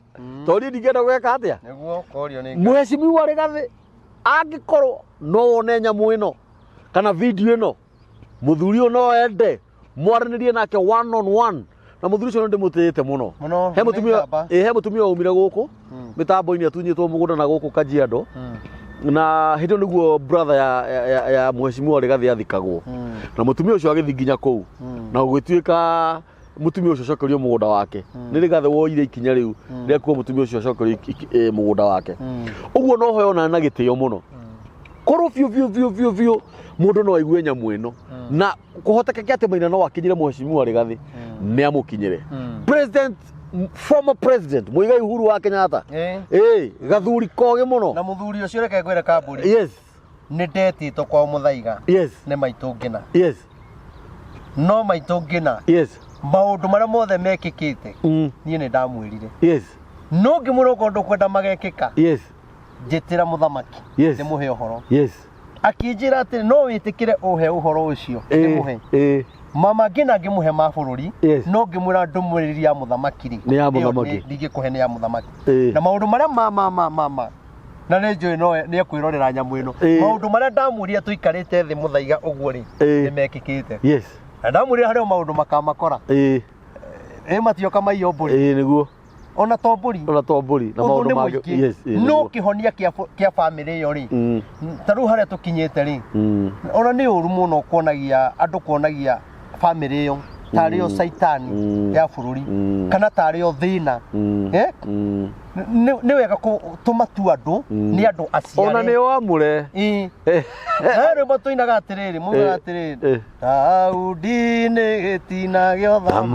tondũ niĩ ndingĩenda gwĩka atĩa. Nĩguo korio nĩ Ngai. Mheshimiwa Rigathĩ angĩkorwo no wone nyamũ ĩno kana video ĩno mũthuri ũyũ no ende mwaranĩrie nake one on one na mũthuri ũcio nĩ ndĩmũtĩĩte mũno. Mũno, He nĩ mũtumia njamba. ĩ he mũtumia waumire gũkũ Mm. mĩtambo-inĩ atunyĩtwo mũgũnda na gũkũ Kajiado Mm. na hĩndĩ ĩyo nĩguo brother ya mheshimiwa Rigathĩ athikagwo Mm. na mũtumia ũcio agĩthiĩ nginya kũu Mm. na gũgĩtuĩka mũtumia ũcio acokerio mũgũnda wake. Nĩ Rigathĩ woire ikinya rĩu rĩa kuo mũtumia ũcio acokerio mũgũnda wake. Mm. Ũguo no hoyo na gĩtĩo mũno korwo biũ biũ biũ biũ biũ mũndũ no aigue nyamũ ĩno na kũhotekeke atĩ Maina no akinyĩre mheshimiwa Rigathĩ nĩ amũkinyĩre. Mm. President, former president Muigai Uhuru wa Kenyatta. Ĩĩ. Ĩĩ gathuri kogĩ mũno. Na mũthuri ũcio reke ngwĩre kambũri. Yes. Nĩ ndetĩtwo kwao Mũthaiga. Yes. Nĩ maitũ ngĩna. Yes. No maitũ ngĩna. Yes. Maũndũ marĩa mothe mekĩkĩte Mm. niĩ nĩ ndamwĩrire. Yes. No ngĩmwĩra okorwo ndũkwenda magekĩka Yes. njĩtĩra mũthamaki Yes. ndĩmũhe ũhoro. Yes. Akĩnjĩra atĩrĩ no wĩtĩkĩre ũhe ũhoro ũcio ndĩmũhe. Ĩĩ. Mama ngĩna ngĩmũhe ma bũrũri Yes. no ngĩmwĩra ndũmĩrĩri ya mũthamaki rĩ Nĩ ya ĩyo mũthamaki. ndingĩkũhe nĩ ya mũthamaki. Ĩĩ. Na maũndũ marĩa ma na nĩ njũĩ no nĩ ekwĩrorera nyamũ ĩno. Ĩĩ. Maũndũ marĩa ndamwĩrire tũikarĩte thĩ Mũthaiga ũguo rĩ Ĩĩ. nĩ mekĩkĩte. Yes. Na ndamwĩrire harĩ o maũndũ makamakora. Ĩĩ. Ĩ matioka maiyo mbũri Ĩĩ nĩguo. ona to mbũri. Ona to mbũri na Ũthũ maũndũ nĩ mangĩ. mũingĩ. Yes. Ĩĩ, No nĩguo. kĩhonia kĩa bamĩrĩ ĩyo rĩ Mm. ta rĩu harĩa tũkinyĩte rĩ Mm. ona nĩ ũru mũno kuonagia andũ kuonagia bamĩrĩ ĩyo tarĩ yo caitani Mm. ya bũrũri Mm. kana tarĩ yo thĩna. Mm. Eh? Mm. Nĩ wega tũmatua andũ Mm. nĩ andũ aciare. Ona nĩ wamũre. Ĩĩ. Na rwĩmbo tũinaga atĩrĩrĩ mugaga atĩrĩrĩ Eh. Daudi nĩ gĩtina gĩa ũthamaki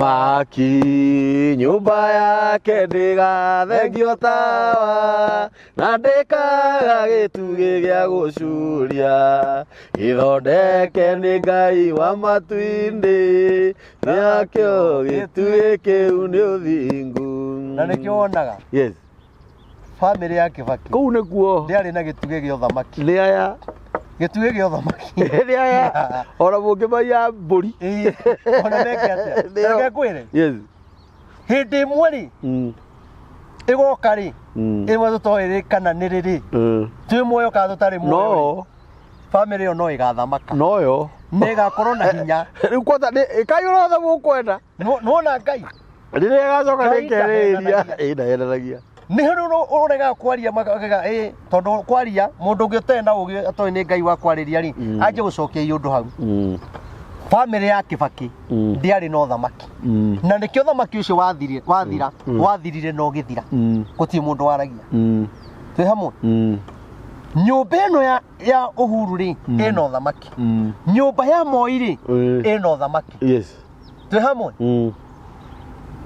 Thamaki nyũmba yake ndĩgathengio tawa na ndĩkaga gĩtugĩ gĩa gũcuria gĩthondeke nĩ Ngai wa matu-inĩ nĩakĩo gĩtugĩ kĩu nĩ ũthingu. Na nĩkĩo wonaga Yes. bamĩrĩ ya Kĩbaki Kũu nĩkuo ndĩarĩ na gĩtugĩ gĩa ũthamaki. nĩ aya Gĩtugĩ gĩa ũthamaki. nĩ aya ona mũngĩmaiya mbũri. Ĩĩ, ona meke atĩa. Nĩo. Reke ngwĩre Yes. hĩndĩ ĩmwe rĩ Mm. ĩgoka rĩ Mm. ĩmwe tũtoĩ rĩ kana nĩ rĩrĩ Mm. twĩ muoyo kana tũtarĩ muoyo rĩ, No bamĩrĩ ĩyo no ĩgathamaka noyo nĩ ĩgakorwo na hinya. rĩu kwanza ĩkai ũrĩa wothe mũkwenda Nĩwona Ngai rĩrĩa ĩgacoka Ngai rĩkerĩria ndahenanagia. ĩ ndahenanagia. Nĩ harĩ ũregaga kwaria makauga ĩ tondũ kwaria mũndũ ũngĩ ũtarĩ na ũgĩ atoĩ nĩ Ngai wa kwarĩria rĩ Mm. anjie gũcokia iũndũ hau. Mm. Bamĩrĩ ya Kĩbaki Mm. ndĩarĩ na ũthamaki Mm. na nĩkĩo ũthamaki ũcio wathirire wathira Mm. wathirire na ũgĩthira Mm. gũtirĩ mũndũ waragia. Mm. Twĩ hamwe Mm. nyũmba ĩno ya Uhuru rĩ Mm. ĩna ũthamaki. Mm. Nyũmba ya Moi rĩ Ĩ. ĩna ũthamaki. Yes. Twĩ hamwe Mm.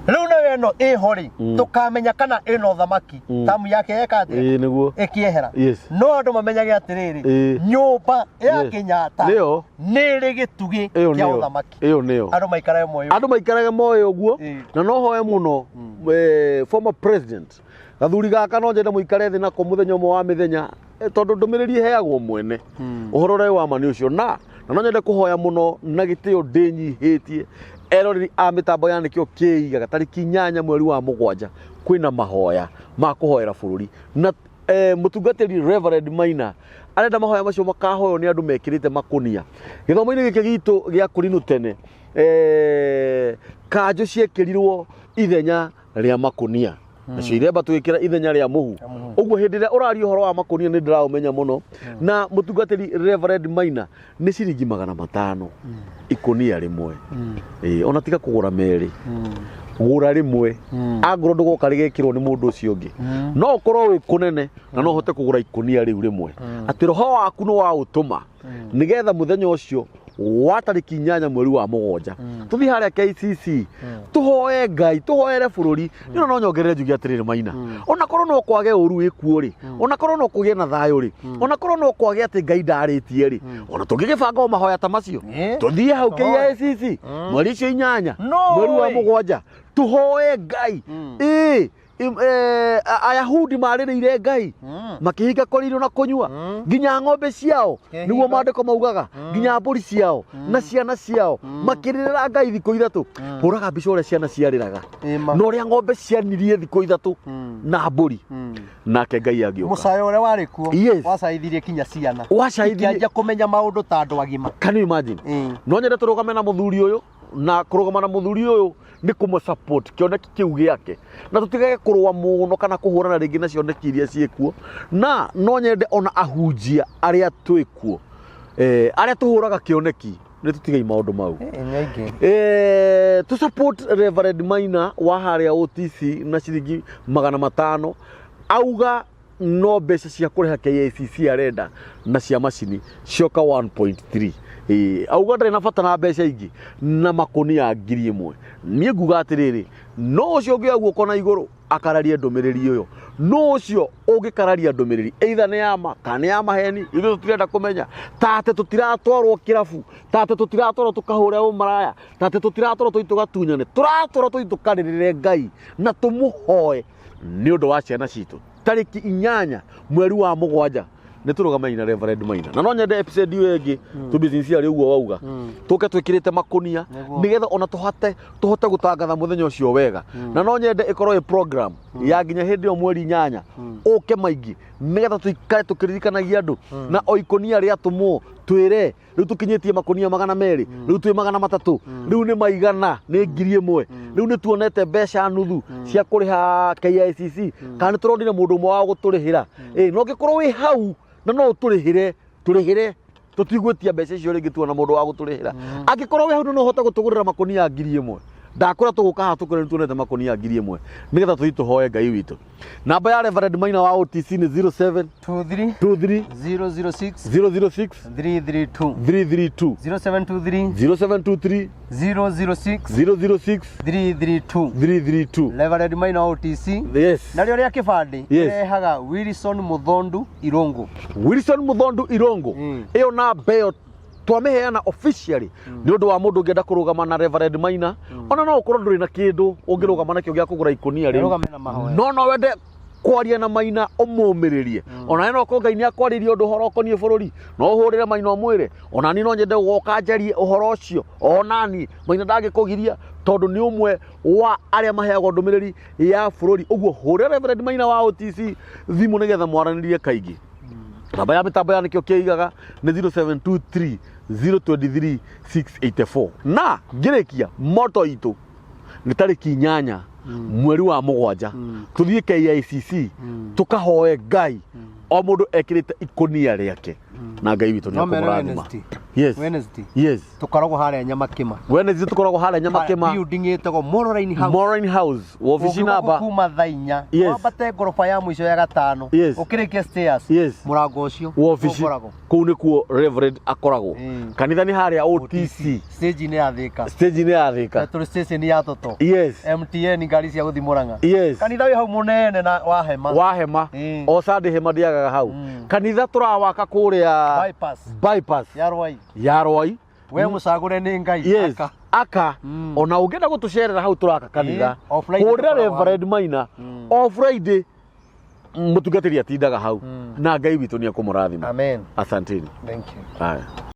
rĩu nawe ĩno ĩho rĩ, tũkamenya kana ĩna ũthamaki tamu yake yeka atĩa, Ĩĩ nĩguo. ĩkĩehera. Yes. No andũ mamenyage atĩrĩrĩ, Ĩĩ. nyũmba ya Yes. Kenyatta Nĩyo. nĩ ĩrĩ gĩtugĩ Ĩyo kĩa nĩyo. ũthamaki. Ĩyo nĩyo. Andũ maikarage moyo. Andũ maikarage moĩ ũguo. Ĩĩ. Na no hoe mũno former president gathuri gaka no nyende mũikare thĩ nako mũthenya ũmwe wa mĩthenya, tondũ ndũmĩrĩri ĩheagwo mwene ũhoro ũrĩa wa ma nĩ ũcio. Na no nyende kũhoya mũno na gĩtĩo ndĩnyihĩtie eroreri a mĩtambo ya Nĩkĩo Kĩigaga, tarĩki 8 mweri wa 7 kwĩna mahoya ma kũhoera bũrũri, na mũtungatĩri Reverend Maina arenda mahoya macio makahoywo nĩ andũ mekĩrĩte makũnia. Gĩthomo-inĩ gĩkĩ gitũ gĩa kũrinũ tene, kanjũ ciekĩrirwo ithenya rĩa makũnia, nacio iremba tũgĩkĩra ithenya rĩa mũhu. Ũguo hĩndĩ ĩrĩa ũraria ũhoro wa makũnia nĩ ndĩraũmenya mũno. Na mũtungatĩri Reverend Maina nĩ ciringi 500 ikũnia rĩmwe. Ĩĩ, ona tiga kũgũra merĩ, gũra rĩmwe, angorwo ndũgoka rĩgekĩrwo nĩ mũndũ ũcio ũngĩ, no ũkorwo wĩ kũnene na no ũhote kũgũra ikũnia rĩu rĩmwe, atĩ roho waku nĩ waũtũma nĩgetha mũthenya ũcio wa tarĩki 8 mweri wa 7 tũthiĩ harĩa KCC tũhoe Ngai, tũhoere bũrũri. Nĩ no nyongerere njuge atĩrĩrĩ Maina, ona korwo no kwage ũru wĩkuo rĩ, ona korwo no kũgĩe na thayũ rĩ, ona korwo no kwage atĩ Ngai ndarĩtie rĩ, ona tũngĩgĩbanga o mahoya ta macio, tũthiĩ hau Tũhoe. KICC mweri icio 8 No mweri wa way. 7 tũhoe Ngai. Ĩĩ, Ayahudi marĩrĩire Ngai makĩhinga kũrĩa na kũnyua, nginya ng'ombe ciao, nĩguo maandĩko maugaga, nginya mbũri ciao na ciana ciao makĩrĩrĩra Ngai thikũ 3. Hũraga mbica ũrĩa ciana ciarĩraga Ĩma. na ũrĩa ng'ombe cianirie thikũ 3 na mbũri, nake Ngai agĩũka. Mũcayo ũrĩa warĩ kuo Yes. wacaithirie kinya ciana Wacaithirie- ikĩanjia kũmenya maũndũ ta andũ agima. Can you imagine? No nyende tũrũgame na mũthuri ũyũ, na kũrũgama na mũthuri ũyũ nĩ kũmũ support kĩoneki kĩu gĩake, na tũtigage kũrũa mũno kana kũhũrana rĩngĩ na cioneki iria ciĩkuo. Na no nyende ona ahunjia arĩa twĩkuo, arĩa tũhũraga kĩoneki, nĩ tũtigei maũndũ mau. Nĩ aingĩ. Tu support Reverend Maina wa harĩa OTC na ciringi 500. Auga no mbeca cia kũrĩha KICC arenda na cia macini cioka 1.3. Auga ndarĩ na bata na mbeca ingĩ na makũnia 1000. Niĩ nguga atĩrĩrĩ, no ũcio ũngĩoya guoko na igũrũ akararie ndũmĩrĩri ũyũ, no ũcio ũngĩkararia ndũmĩrĩri either nĩ ya ma kana nĩ ya maheni, ithuĩ tũtirenda kũmenya. Ta atĩ tũtiratwarwo kĩrabu, ta atĩ tũtiratwarwo tũkahũre ũmaraya, ta atĩ tũtiratwarwo tũthiĩ tũgatunyane, tũratwarwo tũthiĩ tũkarĩrĩre Ngai na tũmũhoe nĩ ũndũ wa ciana citũ. Tarĩki 8 mweri wa 7 nĩ tũrũgamei na Reverend Maina. Na no nyende episode ĩyo ĩngĩ tũbicinci arĩ ũguo wauga, tũke twĩkĩrĩte makũnia nĩgetha ona tũhote gũtangatha mũthenya ũcio wega. Na no nyende ĩkorwo ĩ program ya nginya hĩndĩ ĩyo mweri 8 ũke maingĩ, nĩgetha tũikare tũkĩririkanagia andũ, na o ikũnia rĩatũmwo twĩre rĩu tũkinyĩtie makũnia 200, rĩu twĩ 300, rĩu nĩ maigana, nĩ 1000, rĩu nĩ tuonete mbeca nuthu cia kũrĩha KICC, kana nĩ tũronire mũndũ ũmwe wa gũtũrĩhĩra. Ĩ no ũngĩkorwo wĩ hau na no ũtũrĩhĩre, tũrĩhĩre, tũtigwĩtia mbeca icio rĩngĩ tuona mũndũ wa gũtũrĩhĩra. Angĩkorwo wĩ hau na no ũhote gũtũgũrĩra makũnia 1000, ndakũra tũgũka haha tũkũre nĩ tuonete makũnia 1000, nĩgetha tũthiĩ tũhoe Ngai witũ. Namba ya Reverend Maina wa OTC nĩ 07 23 23 006 006 332. 332. 0723 0723 006 006 332. 332. Reverend Maina OTC. Yes. Narĩo rĩa kĩbandĩ Yes. rehaga Wilson Muthondu Irungu. Wilson Muthondu Irungu. Ĩyo namba ĩyo twamĩheana officially nĩ ũndũ wa mũndũ ũngĩenda kũrũgama na Reverend Maina. Ona no ũkorwo ndũrĩ na kĩndũ ũngĩrũgama nakĩo gĩa kũgũra ikũnia rĩu, Rũgame na mahoya. no wende kwaria na Maina ũmũmĩrĩrie, ona no korwo Ngai nĩ akwarĩrie ũndũ ũhoro ũkoniĩ bũrũri, no ũhũrĩre Maina ũmwĩre, ona niĩ no nyende gũgoka njarie ũhoro ũcio. Ona niĩ Maina ndangĩkũgiria, tondũ nĩ ũmwe wa arĩa maheagwo ndũmĩrĩri ya bũrũri. Ũguo hũrĩra Reverend Maina wa OTC thimũ nĩgetha mwaranĩrie kaingĩ. Namba ya mĩtambo ya Nĩkĩo Kĩigaga nĩ 0723 023 684. Na ngĩrĩkia moto itũ nĩ tarĩki 8 mweri wa 7 tũthiĩ KICC tũkahoe Ngai, o mũndũ ekĩrĩte ikũnia rĩake, na Ngai witũ nĩ No mere akũmũrathima. Wednesday. Yes. Wednesday Yes. tũkoragwo harĩa Nyamakĩma. Wednesday tũkoragwo harĩa Nyamakĩma. Building ĩtagwo Moraine House. Moraine House, wabici Ũngĩũka namba kuma thaa 4, Yes. wambate ngoroba ya mũico ya gatano, Yes. ũkĩrĩkia stairs, Yes. mũrango ũcio wabici ũkoragwo. Kũu nĩkuo Reverend akoragwo. Kanitha nĩ harĩa OTC. Stage-inĩ ya Thĩka. Stage-inĩ ya Thĩka. Petrol station ya Toto. Yes. MTN ngari cia gũthiĩ Mũrang'a. Yes. Kanitha wĩ hau mũnene na wa hema. Wa hema. O Sunday hema ndĩagaga hau. Kanitha tũrawaka kũrĩa Bypass. Bypass. Ya Rwai. Ya Rwai. We mũcagũre nĩ Ngai. Yes. Aka. Aka. Ona ũngĩenda gũtũcerera hau tũraka kanitha, Ĩĩ, o Friday kũrĩa tũkoragwo hau. Reverend Maina, o Friday mũtungatĩri atindaga hau, na Ngai witũ nĩ ekũmũrathima. Amen. Asanteni. Thank you. Haya.